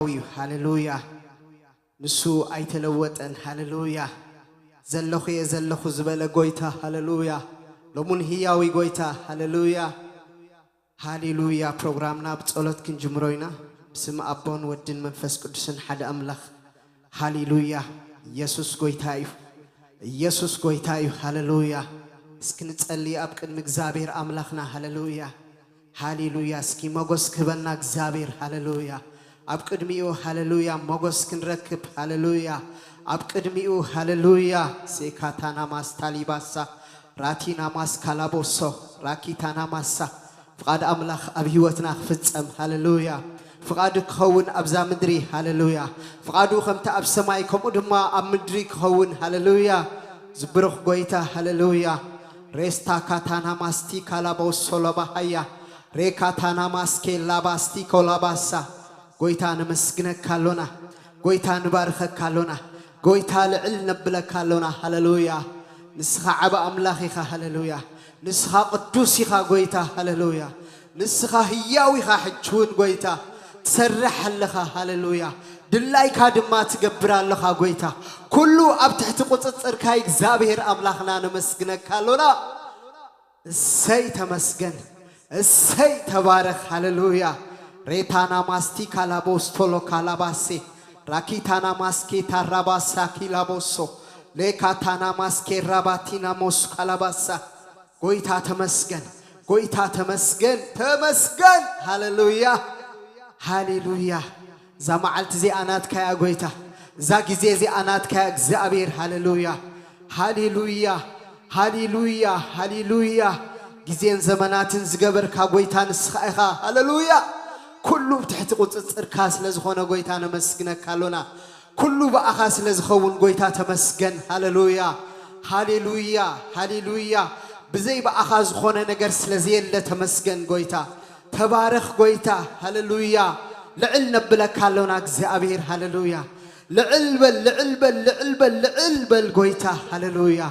እዩ። ሃሌሉያ። ንሱ ኣይተለወጠን። ሃሌሉያ። ዘለኹ እየ ዘለኹ ዝበለ ጎይታ። ሃሌሉያ። ሎሙን ህያዊ ጎይታ። ሃሌሉያ። ሃሌሉያ። ፕሮግራምና ብጸሎት ክንጅምሮ ኢና። ብስም ኣቦን ወድን መንፈስ ቅዱስን ሓደ ኣምላኽ። ሃሌሉያ። ኢየሱስ ጎይታ እዩ። ኢየሱስ ጎይታ እዩ። ሃሌሉያ። እስኪ ንጸሊ ኣብ ቅድሚ እግዚኣብሔር ኣምላኽና። ሃሌሉያ። ሃሌሉያ። እስኪ ሞገስ ክህበና እግዚኣብሔር። ሃሌሉያ። ኣብ ቅድሚኡ ሃሌሉያ ሞገስ ክንረክብ። ሃሌሉያ። ኣብ ቅድሚኡ ሃሌሉያ። ሴካታና ማስታሊባሳ ራቲና ማስካላቦሶ ራኪታና ማሳ ፍቓድ ኣምላኽ ኣብ ህይወትና ክፍጸም። ሃሌሉያ። ፍቓዱ ክኸውን ኣብዛ ምድሪ። ሃሌሉያ። ፍቓዱ ከምቲ ኣብ ሰማይ ከምኡ ድማ ኣብ ምድሪ ክኸውን። ሃሌሉያ። ዝብሩኽ ጎይታ። ሃሌሉያ። ሬስታ ካታና ማስቲ ካላቦሶ ሎባሃያ ሬካታና ማስኬ ላባስቲ ኮላባሳ ጎይታ ነመስግነካ ኣሎና። ጎይታ ንባርኸካ ኣሎና። ጎይታ ልዕል ነብለካ ኣሎና። ሃሌሉያ። ንስኻ ዓቢ ኣምላኽ ኢኻ። ሃሌሉያ። ንስኻ ቅዱስ ኢኻ ጎይታ። ሃሌሉያ። ንስኻ ህያው ኢኻ ሕጂ እውን ጎይታ። ትሰርሕ ኣለኻ። ሃሌሉያ። ድላይካ ድማ ትገብር ኣለኻ ጎይታ። ኩሉ ኣብ ትሕቲ ቁጽጽርካ እግዚኣብሔር ኣምላኽና ነመስግነካ ኣሎና። እሰይ ተመስገን። እሰይ ተባረኽ። ሃሌሉያ። ሬታና ማስቲ ካላቦስ ቶሎ ካላባሴ ራኪታና ማስኬ ታራባሳ ኪላቦሶ ሌካታና ማስኬ ራባቲና ሞስ ካላባሳ ጎይታ ተመስገን። ጎይታ ተመስገን። ተመስገን። ሃሌሉያ። ሃሌሉያ። እዛ መዓልቲ እዚኣ ናትካያ ጎይታ። እዛ ግዜ እዚኣ ናትካያ እግዚኣብሔር። ሃሌሉያ። ሃሌሉያ። ሃሌሉያ። ሃሌሉያ። ግዜን ዘመናትን ዝገበርካ ጎይታ ንስኻ ኢኻ። ሃሌሉያ። ኩሉ ብትሕቲ ቁጽጽርካ ስለ ዝኾነ ጎይታ ነመስግነካ ኣሎና። ኩሉ ብኣኻ ስለ ዝኸውን ጎይታ ተመስገን። ሃሌሉያ። ሃሌሉያ። ሃሌሉያ። ብዘይ ብኣኻ ዝኾነ ነገር ስለ ዘየለ ተመስገን ጎይታ። ተባረኽ ጎይታ። ሃሌሉያ። ልዕል ነብለካ ኣሎና እግዚኣብሔር። ሃሌሉያ። ልዕል በል፣ ልዕል በል፣ ልዕል በል፣ ልዕል በል ጎይታ። ሃሌሉያ።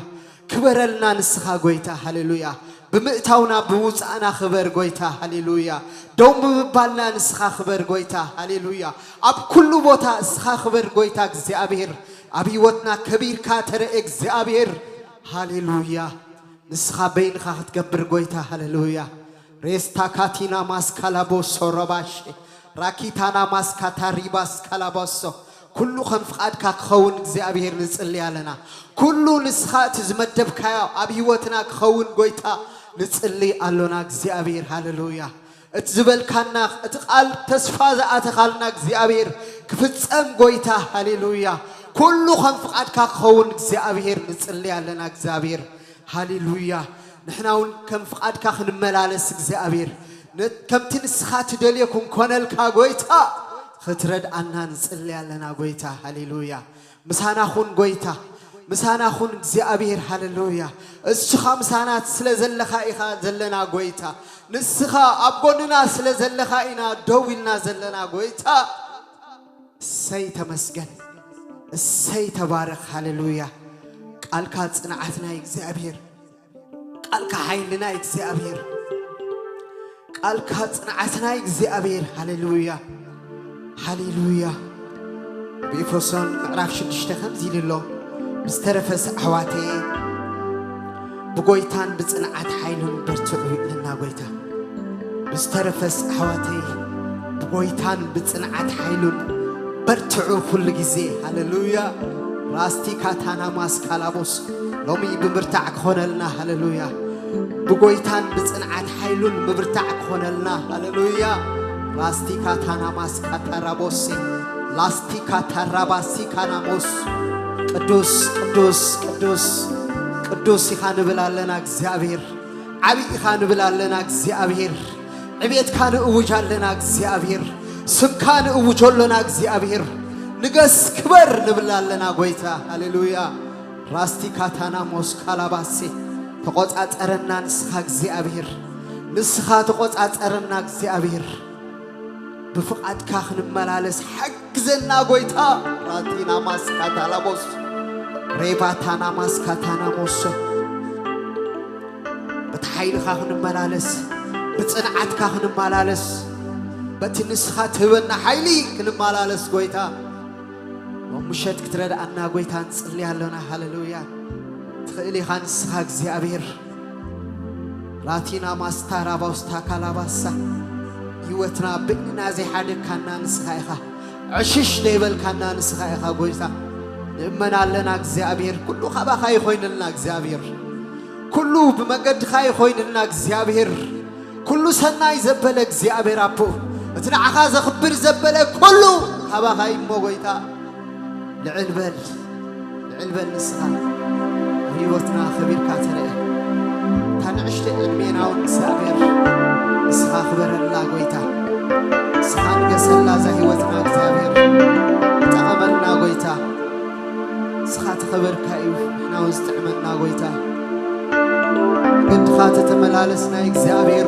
ክበረልና ንስኻ ጎይታ። ሃሌሉያ። ብምእታውና ብምውጻእና ክበር ጎይታ። ሃሌሉያ። ደው ብምባልና ንስኻ ክበር ጎይታ። ሃሌሉያ። ኣብ ኩሉ ቦታ እስኻ ክበር ጎይታ እግዚኣብሔር። ኣብ ህይወትና ከቢርካ ተረኤ እግዚኣብሔር። ሃሌሉያ። ንስኻ በይንኻ ክትገብር ጎይታ። ሃሌሉያ። ሬስታ ካቲና ማስካላቦሶ ረባሼ ራኪታና ማስካታ ሪባስ ካላቦሶ ኩሉ ከም ፍቓድካ ክኸውን እግዚኣብሔር ንጽሊ ኣለና። ኩሉ ንስኻ እቲ ዝመደብካዮ ኣብ ህይወትና ክኸውን ጎይታ ንጽሊ ኣሎና እግዚኣብሔር። ሃሌሉያ። እቲ ዝበልካና እቲ ቃል ተስፋ ዝኣተኻልና እግዚኣብሔር ክፍጸም ጎይታ። ሃሌሉያ። ኩሉ ከም ፍቓድካ ክኸውን እግዚኣብሔር ንጽሊ ኣለና እግዚኣብሔር። ሃሌሉያ። ንሕና እውን ከም ፍቓድካ ክንመላለስ እግዚኣብሔር ነ- ከምቲ ንስኻ ትደልዮ ክንኮነልካ ጎይታ ክትረድኣና ንጽሊ ኣለና ጎይታ። ሃሌሉያ። ምሳና ኩን ጎይታ። ምሳና ኩን እግዚኣብሔር። ሃሌሉያ። እስኻ ምሳና ስለ ዘለኻ ኢኻ ዘለና ጎይታ። ንስኻ ኣብ ጎንና ስለ ዘለኻ ኢና ደው ኢልና ዘለና ጎይታ። እሰይ ተመስገን። እሰይ ተባረኽ። ሃሌሉያ። ቃልካ ጽንዓትና እግዚኣብሔር። ቃልካ ሓይልና እግዚኣብሔር። ቃልካ ጽንዓትና እግዚኣብሔር። ሃሌሉያ። ሃሌሉያ። ብኤፌሶን ምዕራፍ ሽዱሽተ ከምዚ ኢሉ ኣሎ፣ ብዝተረፈስ ኣሕዋተየ ብጎይታን ብጽንዓት ሓይሉን በርትዑ ይብለና ጎይታ። ብዝተረፈስ ኣሕዋተይ ብጎይታን ብጽንዓት ሓይሉን በርትዑ ኩሉ ግዜ። ሃሌሉያ። ራስቲ ካታና ማስካላቦስ ሎሚ ብምርታዕ ክኾነልና። ሃሌሉያ። ብጎይታን ብጽንዓት ሓይሉን ምብርታዕ ክኾነልና። ሃሌሉያ። ራስቲ ካታና ማስካታራቦሲ ላስቲ ካታራባሲ ካናሞስ ቅዱስ ቅዱስ ቅዱስ ቅዱስ ኢኻ ንብል ኣለና እግዚኣብሔር። ዓብዪ ኢኻ ንብል ኣለና እግዚኣብሔር። ዕቤትካ ንእውጅ ኣለና እግዚኣብሔር። ስምካ ንእውጆ ኣለና እግዚኣብሔር። ንገስ ክበር ንብል ኣለና ጎይታ። ሃሌሉያ። ራስቲ ካታና ሞስካላባሴ ተቖጻጸረና ንስኻ እግዚኣብሔር። ንስኻ ተቖጻጸረና እግዚኣብሔር። ብፍቓድካ ክንመላለስ ሓግዘና ጎይታ። ራቲና ማስካታላቦስ ሬባታና ማስካታና ሞሶ በቲ ሓይልኻ ክንመላለስ፣ ብጽንዓትካ ክንመላለስ፣ በቲ ንስኻ ትህበና ሓይሊ ክንመላለስ ጎይታ፣ ሎም ምሸት ክትረድኣና ጎይታ ንጽሊ ኣሎና። ሃሌሉያ። ትኽእል ኢኻ ንስኻ እግዚኣብሔር። ራቲና ማስታ ራባውስታ ካላባሳ፣ ህይወትና በይንና ዘይሓደግካና ንስኻ ኢኻ። ዕሽሽ ዘይበልካና ንስኻ ኢኻ ጎይታ። ንእመን ኣለና እግዚኣብሔር። ኩሉ ካባኻ ይኾይንልና እግዚኣብሔር። ኩሉ ብመገድኻ ይኾይንልና እግዚኣብሔር። ኩሉ ሰናይ ዘበለ እግዚኣብሔር ኣቦ፣ እቲ ንዓኻ ዘኽብር ዘበለ ኩሉ ካባኻ እዩ እሞ ጎይታ። ልዕል በል፣ ልዕል በል ንስኻ ኣብ ህይወትና ከቢርካ ተረአ። እታ ንእሽተይ ዕድሜና እውን እግዚኣብሔር ንስኻ ክበረላ ጎይታ። ንስኻ ንገሰላ እዛ ህይወትና እግዚኣብሔር። ጠቐመልና ጎይታ። ንስኻ ተኸበርካ እዩ፣ ንሕና እውን ዝጥዕመና ጎይታ። መገድኻ ተተመላለስና እግዚኣብሔር፣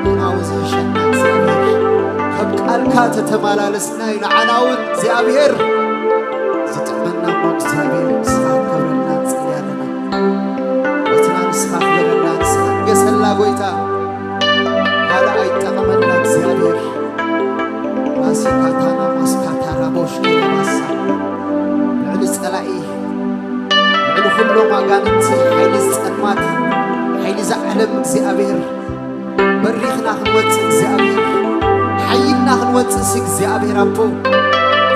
ንሕና እውን ዝሕሸና እግዚኣብሔር። ከም ቃልካ ተተመላለስና እዩ፣ ንዓና እውን እግዚኣብሔር ዝጥዕመና እሞ እግዚኣብሔር፣ ንስኻ ክኸብረልና ንጽሊ ኣለና። ወትና ንስኻ ክበረልና፣ ንስኻ ንገሰላ ጎይታ። ካልእ ኣይጠቐመና እግዚኣብሔር። ማሲካታና ማስካታራ ቦሽኪ ማሳ። ልዕሊ ጸላኢ፣ ልዕሊ ኩሎም ኣጋንንቲ፣ ሓይሊ ጸልማት፣ ሓይሊ እዛ ዓለም እግዚኣብሔር፣ በሪኽና ክንወጽእ እግዚኣብሔር፣ ሓይልና ክንወጽእስ እግዚኣብሔር ኣቦ፣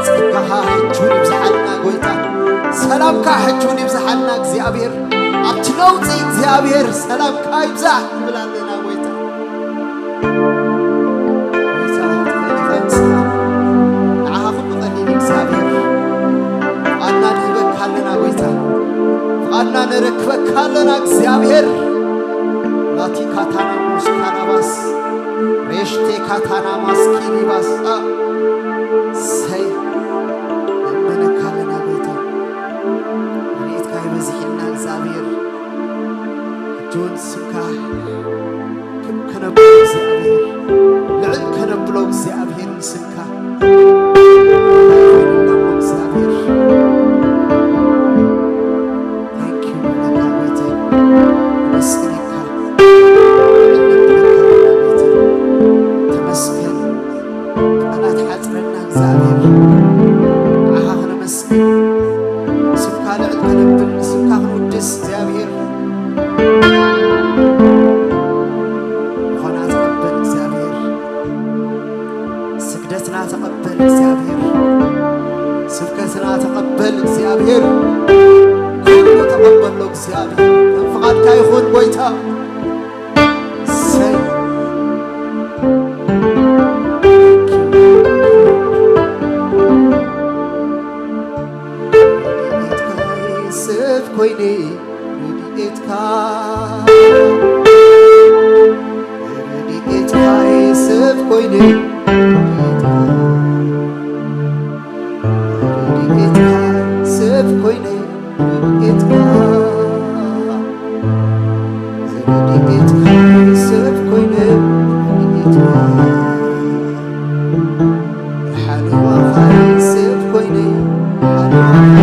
ጸጋኻ ሕጂ እውን ይብዝሓልና ጎይታ፣ ሰላምካ ሕጂ እውን ይብዝሓልና እግዚኣብሔር። ኣብቲ ነውጺ እግዚኣብሔር ሰላምካ ይብዛሕ ንብል ኣለና ጎይታ። ጎይታ፣ ትኽእል ኢኻ ንስኻ። ንዓኻ ኩሉ ቀሊል እዩ እግዚኣብሔር። ፍቓድና ንህበካ ኣለና ጎይታ። ፍቓድና ነረክበካ ኣለና እግዚኣብሔር። ላቲ ካታና ሞስ ካናባስ፣ ሬሽቴ ካታና ማስኪኒባስ። ሰይ፣ ንእመነካ ኣለና ጎይታ። ርኢትካ ይበዝሕልና እግዚኣብሔር። ሕጂ እውን ስምካ ክብ ከነብሎ እግዚኣብሔር፣ ልዕል ከነብሎ እግዚኣብሔር ንስምካ። ኮይንና እሞ እግዚኣብሔር። Thank you፣ ንብለካ ጎይተይ። ነመስግነካ። ንብለካ ጎይተይ። ተመስገን። ቃላት ሓጽረና እግዚኣብሔር። ንዓኻ ክነመስግን። ስምካ ልዕል ከነብል፣ ስምካ ክንውድስ እግዚኣብሔር። ምኾና ተቐበል እግዚኣብሔር። ስግደትና ተቐበል እግዚኣብሔር። ስብከትና ተቐበል እግዚኣብሔር። ኩሉ ተቐበሎ እግዚኣብሔር። ከም ፍቓድካ ይኹን ጎይታ። እሰይ። ረድኤትካ ሰብ ኮይነ፣ ረድኤትካ፣ ረድኤትካ ሰብ ኮይነ፣ ረድኤትካ፣ ረድኤትካ ሰብ ኮይነ፣ ረድኤትካ፣ ረድኤትካ ሰብ ኮይነ፣ ረድኤትካ፣ ሓለዋኻ ሰብ ኮይነ፣ ሓለዋኻ፣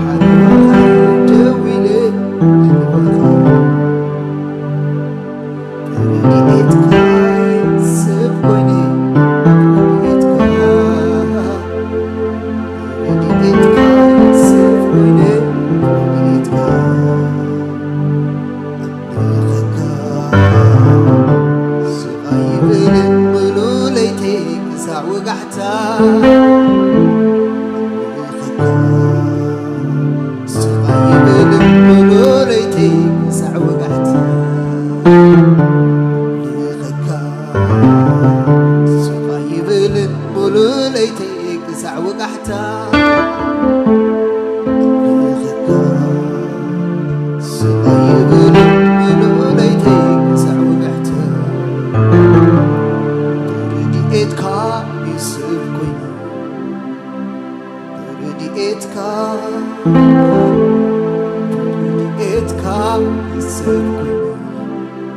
ሓለዋኻ ደው ኢለ፣ ሓለዋኻ፣ ረድኤትካ ሰብ ኮይነ፣ ረድኤትካ፣ ረድኤትካ ሰብ ኮይነ፣ ረድኤትካ ኣምልኸካ። ስቕ ኣይብልን ምሉእ ለይተይ ክሳዕ ወጋሕታ። ኣምልኸካ። ስቕ ኣይብልን ምሉእ ለይተይ ክሳዕ ወጋሕታ። ኣምልኸካ። ስቕ ኣይብልን ምሉእ ለይተይ ክሳዕ ወጋሕታ። ኣምልኸካ። ስቕ ኣይብልን ምሉእ ለይተይ ክሳዕ ወጋሕታ። ብረድኤትካ ይስብ ኮይኑ። ብረድኤትካ፣ ብረድኤትካ ይስብ ኮይኑ።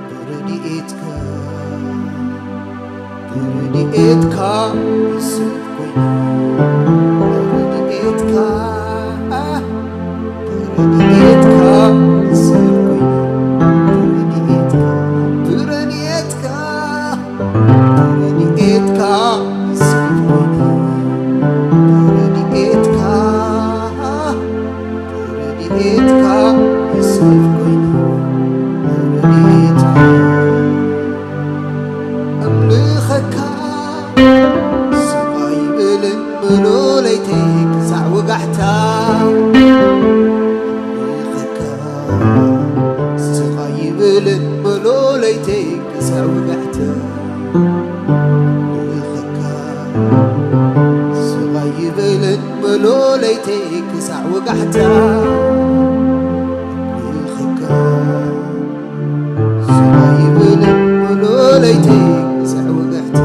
ብረድኤትካ፣ ብረድኤትካ ይስብ ኮይኑ። ብረድኤትካ፣ ብረድኤትካ ይስብ ኮይኑ። ብረድኤትካ፣ ብረድኤትካ ክሳዕ ወጋሕታ። ልኽካ ስቕ ኣይብልን ሙሉ ለይቲ ክሳዕ ወጋሕታ።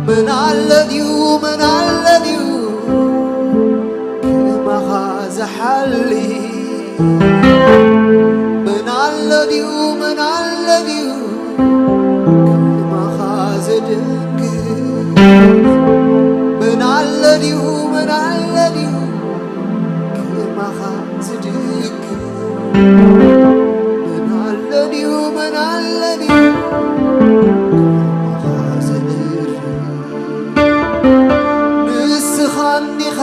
መን ኣሎ ድዩ፣ መን ኣሎ ድዩ ከማኻ ዝሓሊ? መን ኣሎ ድዩ፣ መን ኣሎ ድዩ ከማኻ ዘደንግጽ? መን ኣሎ ድዩ፣ መን ኣሎ ድዩ ከማኻ ዝድግፍ? መን ኣሎ ድዩ፣ መን ኣሎ ድዩ ከማኻ ዘድርፍ? ንስኻ እንዲኻ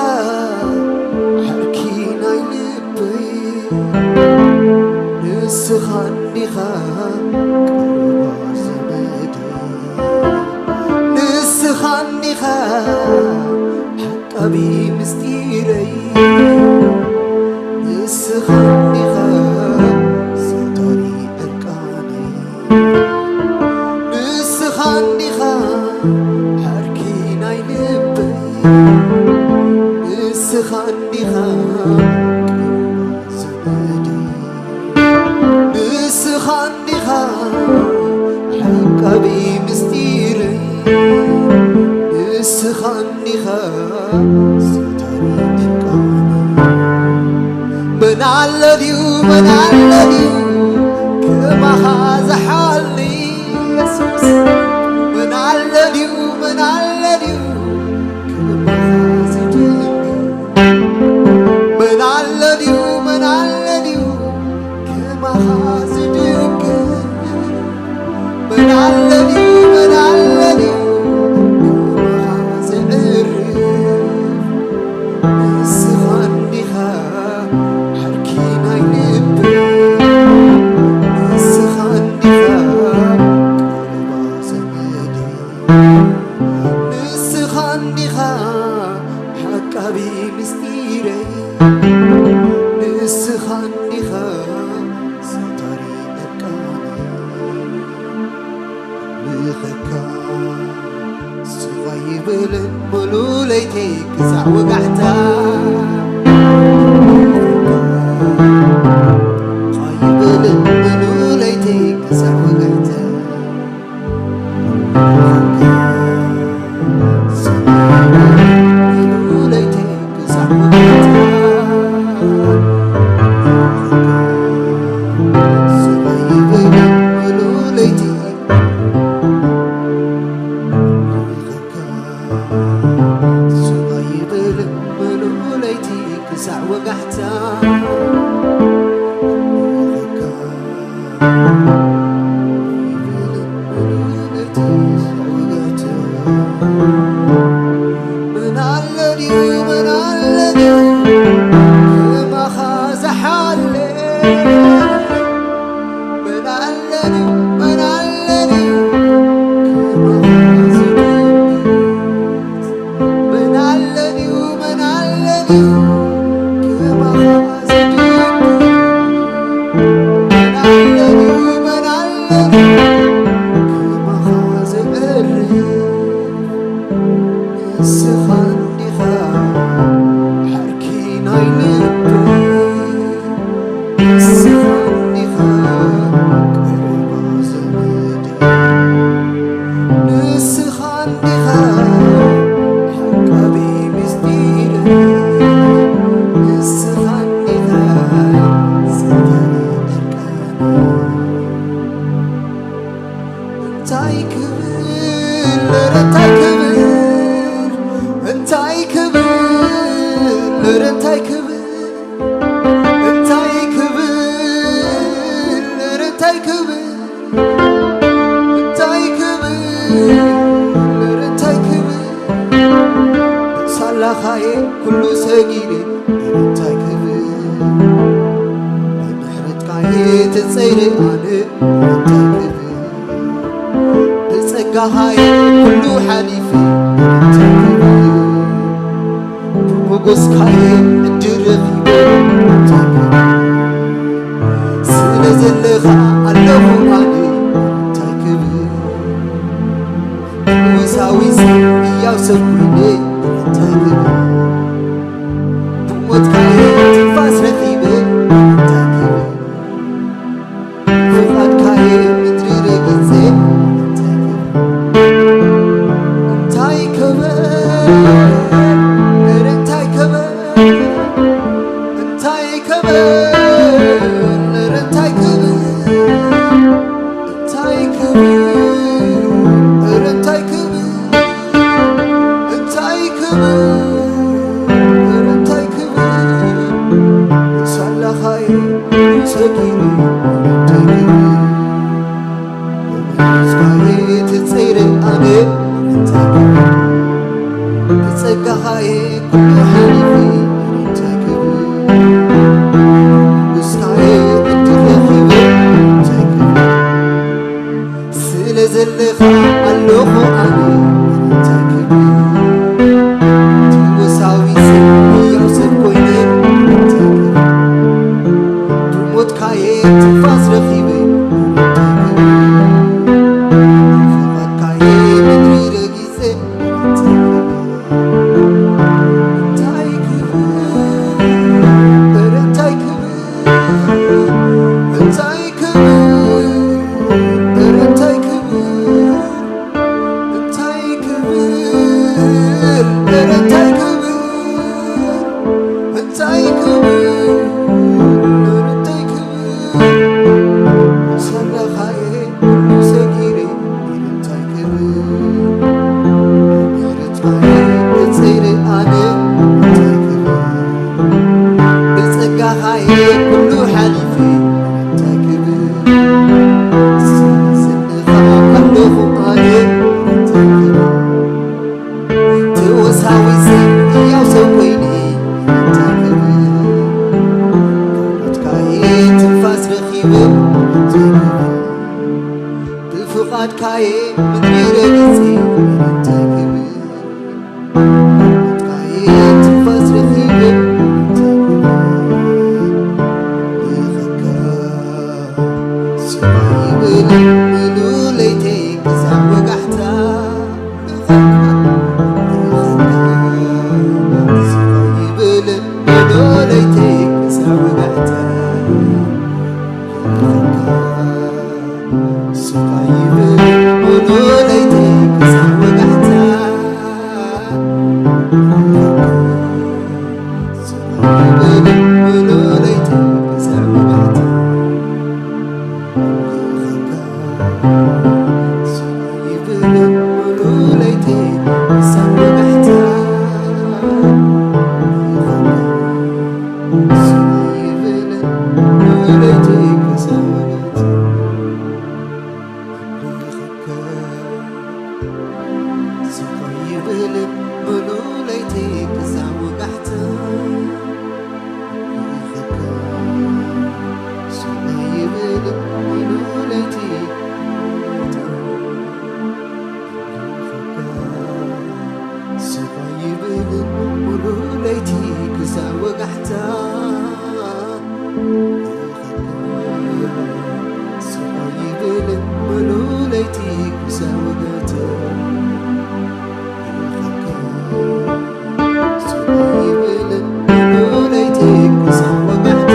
ዓርኪ ናይ ልበይ፣ ንስኻ እንዲኻ ቅርባ ዘመደይ፣ ንስኻ እንዲኻ ዓቃቢ ምስጢረይ፣ ንስኻ እንዲኻ ሰታሪ ዕርቃነይ። ንስኻ እንዲኻ ዓርኪ ናይ ልበይ፣ ንስኻ እንዲኻ ቅርባ ዘመደይ፣ ንስኻ እንዲኻ ዓቃቢ ምስጢረይ፣ ንስኻ እንዲኻ ሰታሪ ዕርቃነይ። መን ኣሎ ድዩ፣ መን ኣሎ ድዩ ከማኻ ዝሓሊ የሱስ? መን ኣሎ ድዩ፣ መን ኣሎ ድዩ ከማኻ ዝድንግጽ? መን ኣሎ ድዩ፣ መን ኣሎ ድዩ ከማኻ ዝድንግጽ? መን ኣሎ ድዩ፣ መን ኣሎ ድዩ ከማኻ ዘዕርፍ? ንስኻ እንዲኻ ዓርኪ ናይ ልበይ፣ ንስኻ እንዲኻ ቀረባ ዘመደይ፣ ንስኻ እንዲኻ ዓቃቢ ምስጢረይ፣ ንስኻ እንዲኻ ሰታሪ ዕርቃነይ። ልኽካ ስቕ ኣይብልን ሙሉ ለይቲ ክሳዕ ወጋሕታ። ስቕ ኣይብልን ሙሉ ለይቲ ክሳዕ ወጋሕታ። ስቕ ኣይብልን ሙሉ ለይቲ ክሳዕ ወጋሕታ። ስቕ ኣይብልን ሙሉ ለይቲ ስቕ ኣይብልን ምሉእ ለይቲ ክሳዕ ወጋሕታ። መን ኣሎ ድዩ፣ መን ኣሎ ድዩ ከማኻ ዝሓልፍ? መን ኣሎ ድዩ፣ መን ኣሎ ድዩ ከማኻ ዝድግፍ? መን ኣሎ ድዩ፣ መን ኣሎ ድዩ ከማኻ ዝድግፍ? መን ኣሎ ድዩ፣ መን ኣሎ ድዩ ከማኻ ዘዕርፍ? ንስኻ እንዲኻ ዓርኪ ናይ ልበይ፣ ንስኻ እንዲኻ ቀረባ ዘመደይ፣ ንስኻ እንዲኻ ዓቃቢ ምስጢረይ፣ ንስኻ እንዲኻ ሰታሪ ዕርቃነይ። እንታይ ክብል፣ ኧረ እንታይ ክብል፣ እንታይ ክብል፣ ኧረ እንታይ ክብል፣ እንታይ ክብል፣ ኧረ እንታይ ክብል፣ እንታይ ክብል፣ ኧረ እንታይ ክብል፣ ሳላኻየ ኩሉ ሰጊደ፣ ኧረ እንታይ ክብል፣ ብምሕረትካየ ተጸይረ ኣነ፣ ኧረ እንታይ ክብል፣ ብጸጋኻየ ኩሉ ሓሊፈ፣ እንታይ ክብል፣ ብሞጎስካየ ዕድል ረኺበ፣ እንታይ ክብል፣ ስለ ዘለኻ ኣለኹ ኣነ፣ እንታይ ክብል፣ ፈዋሲ ህያው ሰብ ኮይነ፣ እንታይ ክብል፣ ሞትካየ ትንፋስ ረኺበ እንታይ ክብል? ፍቓድካየ ምድሪ ረጊጸ እንታይ ክብል? እንታይ ክብል? ኧረ እንታይ ክብል? እንታይ ክብል? ኧረ እንታይ ክብል? እንታይ ክብል? ኧረ እንታይ ክብል? እንታይ ክብል? ኧረ እንታይ ክብል? ሳላኻየ ሰጊረ እንታይ ክብል? ብመንፈስካየ ተጸይረ ኣነ እንታይ ክብል? ብጸጋኻየ ኩሉ ሓሊፈ እንታይ ክብል? ንጉስካየ እንተረኺበ እንታይ ክብል? ስለ ዘለኻ ኣለኹ ኣነ እንታይ ክብል? ተወሳዊሰ ህያው ሰብ ኮይነ እንታይ ክብል? ብሞትካየ ትንፋስ ረኺበ እንታይ ክብል? ፍቓድካየ ምድሪ ረጊጸ እንታይ ክብል? እንታይ ክብል? ኧረ እንታይ ክብል? እንታይ ክብል? ኧረ እንታይ ክብል? እንታይ ክብል? ኧረ እንታይ ክብል? እንታይ ክብል? ኧረ እንታይ ክብል? ሳላኻየ ኩሉ ሰጊረ እንታይ ክብል? ብምህረትካየ ተጸይረ ኣነ እንታይ ክብል? ብጸጋኻየ ኩሉ ሓሊፈ እንታይ ክብል? ስለ ዘለኻ ኣለኹ ኣነ እንታይ ክብል? ተወሳዊሰ ህያው ሰብ ኮይነ እንታይ ክብል? ብሞትካየ ትንፋስ ረኺበ እንታይ ክብል? ብፍቓድካየ ምድሪ ረጊጸ እንታይ ክብል? ብፍቓድካየ ትንፋስ ረኺበ እንታይ ክብል? ብፍቕርካ ስቕ ይብል ምሉእ ለይተይ ክሳብ ወጋሕታ። ብፍቕርካ ስቕ ይብል ምሉእ ለይተይ ክሳብ ወጋሕታ። ብፍቕርካ ስቕ ይብል ሙሉ ለይቲ ክሳብ ወጋሕታ። ስቕ ይብል ሙሉ ለይቲ ክሳብ ወጋሕታ። ስቕ ይብል ሙሉ ለይቲ ክሳብ ወጋሕታ። ስቕ ይብል ሙሉ ለይቲ ክሳብ ወጋሕታ። ኣምልኸካ ስቕ ይብል ምሉእ ለይቲ ክሳብ ወጋሕታ። ኣምልኸካ ስቕ ይብል ምሉእ ለይቲ ኣምልኸካ ስቕ ይብል ምሉእ ለይቲ ክሳብ ወጋሕታ። ስቕ ይብል ምሉእ ለይቲ ክሳብ ወጋሕታ። ስቕ ይብል ምሉእ ለይቲ ክሳብ ወጋሕታ።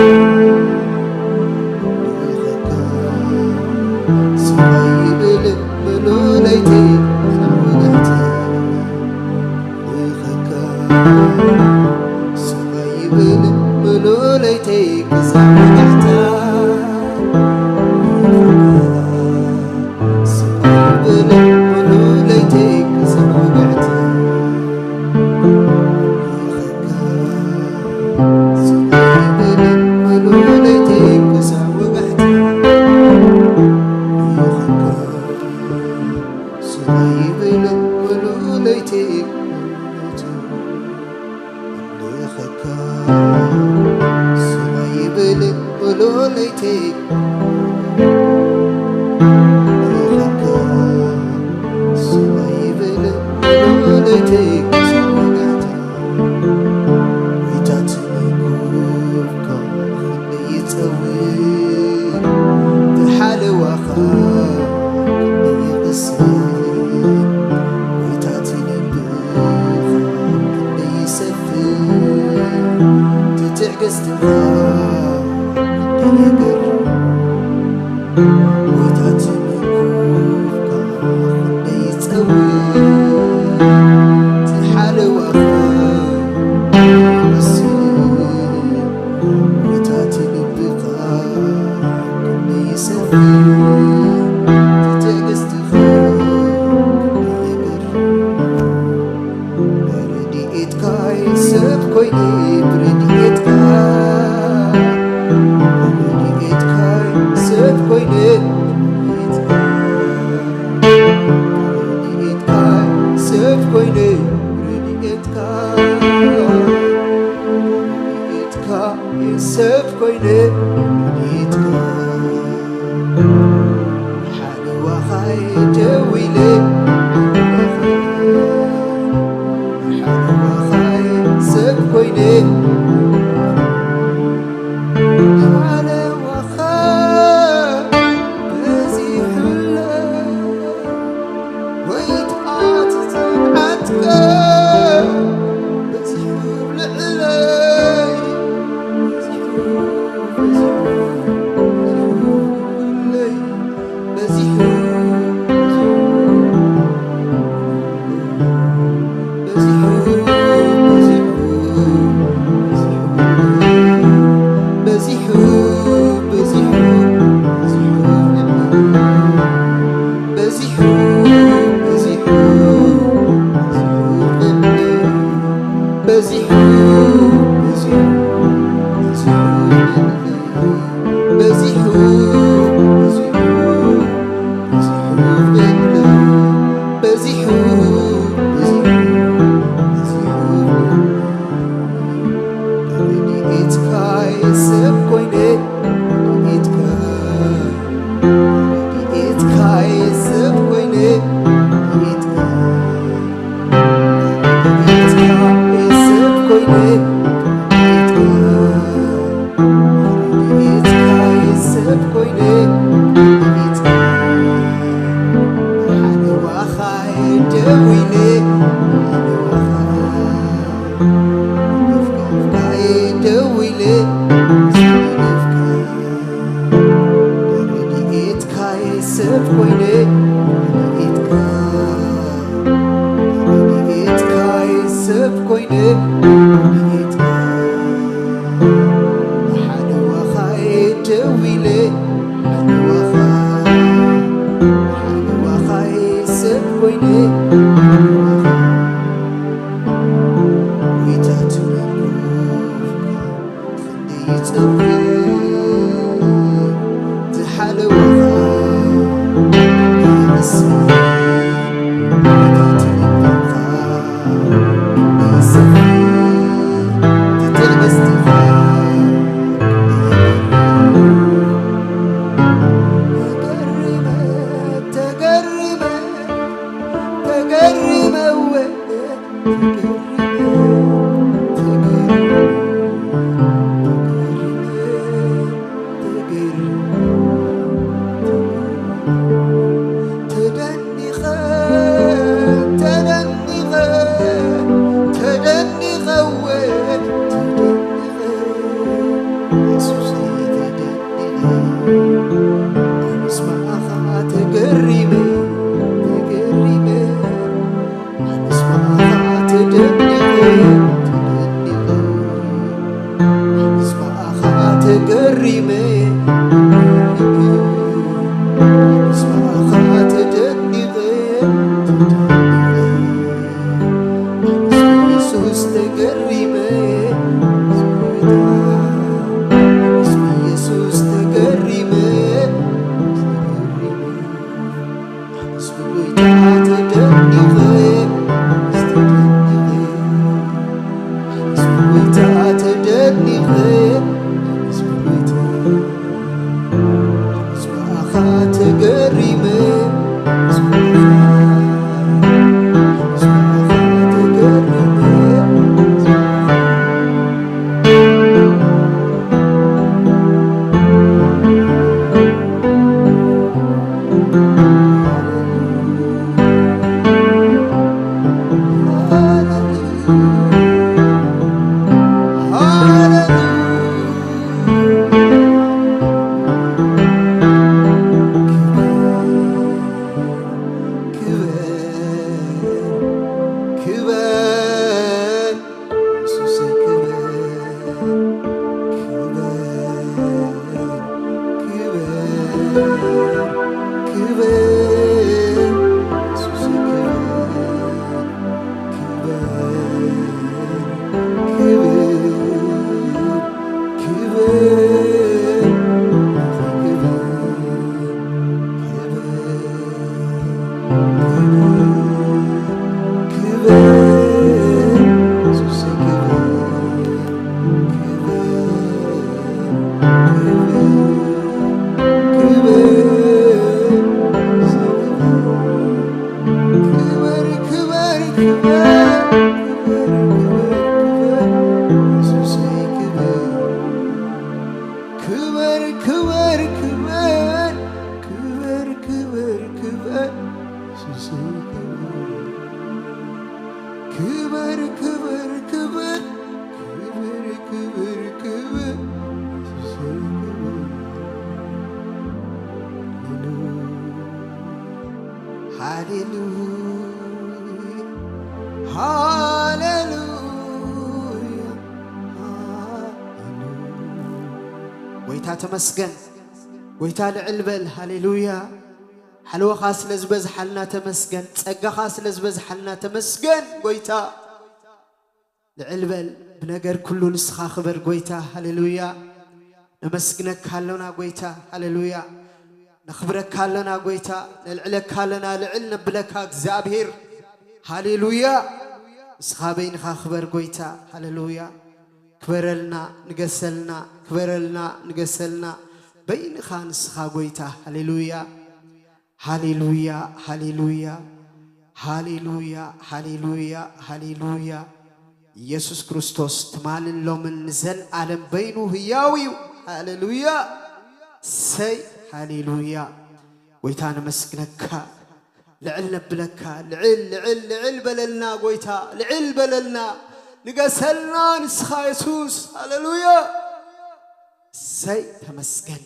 ስቕ ይብል ምሉእ ለይቲ ክሳብ ወጋሕታ። ብኸካ ስቕ ይብል ምሉእ ለይተይ ክሳብ ወጋሕታ። ስቕ ይብል ምሉእ ለይተይ ክሳብ ወጋሕታ። ብኸካ ስቕ ይብል ምሉእ ለይተይ ክሳብ ወጋሕታ። ብኸካ ስቕ ይብል ምሉእ ለይቲ ኣምልኸካ። ስቕ ይብል ምሉእ ለይቲ ኣምልኸካ። ስቕ ይብል ምሉእ ለይቲ ክሳብ ወጋሕታ። ጎይታ ትመኩርካ ይጸውር ብሓለዋኻ ክንደይ ይቕስን፣ ጎይታ ትነብኻ ክንደይ ይሰፍን፣ ትዕግስትኻ ክንደይ ይገርም፣ ጎይታ ትምክፍካ ክንደይ ይጸውር፣ ዝሓለዋኻ ይመስል፣ ጎይታ ትልብኻ ክንደይ ይሰፍር፣ ትዕግስትኻ ክንደይ ይገርም። ብረድኤትካ ሰብ ኮይነ፣ ብረድኤትካ፣ ብረድኤትካ ሰብ ኮይነ፣ ብረድኤትካ፣ ብረድኤትካ ሰብ ኮይነ፣ ብረድኤትካ፣ ብረድኤትካ ሰብ ኮይነ፣ ብረድኤትካ ሓለዋኻይ ደው ኢለ፣ ሓለዋኻይ ሰብ ኮይነ፣ ሓለዋኻ በዚሑለይ፣ ወይ ትኣትት ዓጥቀ በዚሑ ልዕለይ፣ በዚሑ፣ በዚሑ፣ በዚሑለይ። በዚሑ፣ በዚሑ፣ በዚሑ፣ በዚሑ፣ በዚሑ፣ በዚሑ፣ በዚሑ፣ በዚሑ፣ በዚሑ፣ በዚሑ፣ በዚሑ፣ በዚሑ፣ በዚሑ፣ በዚሑ፣ በዚሑ፣ በዚሑ፣ ረድኤትካ ሰብ ኮይነ፣ ረድኤትካ፣ ረድኤትካ ሰብ ኮይነ፣ ረድኤትካ ሰብ ኮይነ፣ ረድኤትካ፣ ረድኤትካ ሰብ ኮይነ፣ ረድኤትካ፣ ሓለዋኻ ደው ኢለ፣ ሓለዋኻ፣ ሓለዋኻ ሰብ ኮይነ፣ ሓለዋኻ፣ ጎይታ ትመልኩ ተደኒቐ፣ ተደኒቐ፣ ተደኒቐ፣ እወ፣ ተደኒቐ፣ የሱሰይ ተደኒቐ፣ ኣነስ ብኣኻ ተገሪመ፣ ተገሪመ፣ ኣነስ ብኣኻ ተደኒቐ፣ ክበር፣ ክበር፣ ክበር፣ ኢየሱሰይ ክበር። ክበር፣ ክበር፣ ክበር፣ ክበር፣ ክበር፣ ክበር፣ ኢየሱሰይ ክበር። ክበር፣ ክበር፣ ክበር፣ ክበር፣ ክበር፣ ክበር፣ ኢየሱሰይ ክበር። ሃሌሉያ፣ ሃሌሉያ፣ ሃሌሉያ፣ ሃሌሉያ። ጎይታ ተመስገን። ጎይታ ልዕል በል። ሃሌሉያ። ሓልወኻ ስለ ዝበዝሓልና ተመስገን። ጸጋኻ ስለ ዝበዝሓልና ተመስገን ጎይታ። ልዕል በል። ብነገር ኩሉ ንስኻ ክበር ጎይታ። ሃሌሉያ። ነመስግነካ ኣሎና ጎይታ። ሃሌሉያ። ነኽብረካ ኣሎና ጎይታ። ነልዕለካ ኣሎና። ልዕል ነብለካ እግዚኣብሔር። ሃሌሉያ። ንስኻ በይንኻ ክበር ጎይታ። ሃሌሉያ። ክበረልና፣ ንገሰልና፣ ክበረልና፣ ንገሰልና። በይንኻ ንስኻ ጎይታ። ሃሌሉያ። ሃሌሉያ፣ ሃሌሉያ፣ ሃሌሉያ፣ ሃሌሉያ፣ ሃሌሉያ። ኢየሱስ ክርስቶስ ትማልን ሎምን ንዘልኣለም በይኑ ህያው እዩ። ሃሌሉያ። ሰይ፣ ሃሌሉያ። ጎይታ ነመስግነካ። ልዕል ነብለካ። ልዕል፣ ልዕል፣ ልዕል በለልና ጎይታ። ልዕል በለልና። ንገሰልና ንስኻ የሱስ። ሃሌሉያ። ሰይ፣ ተመስገን።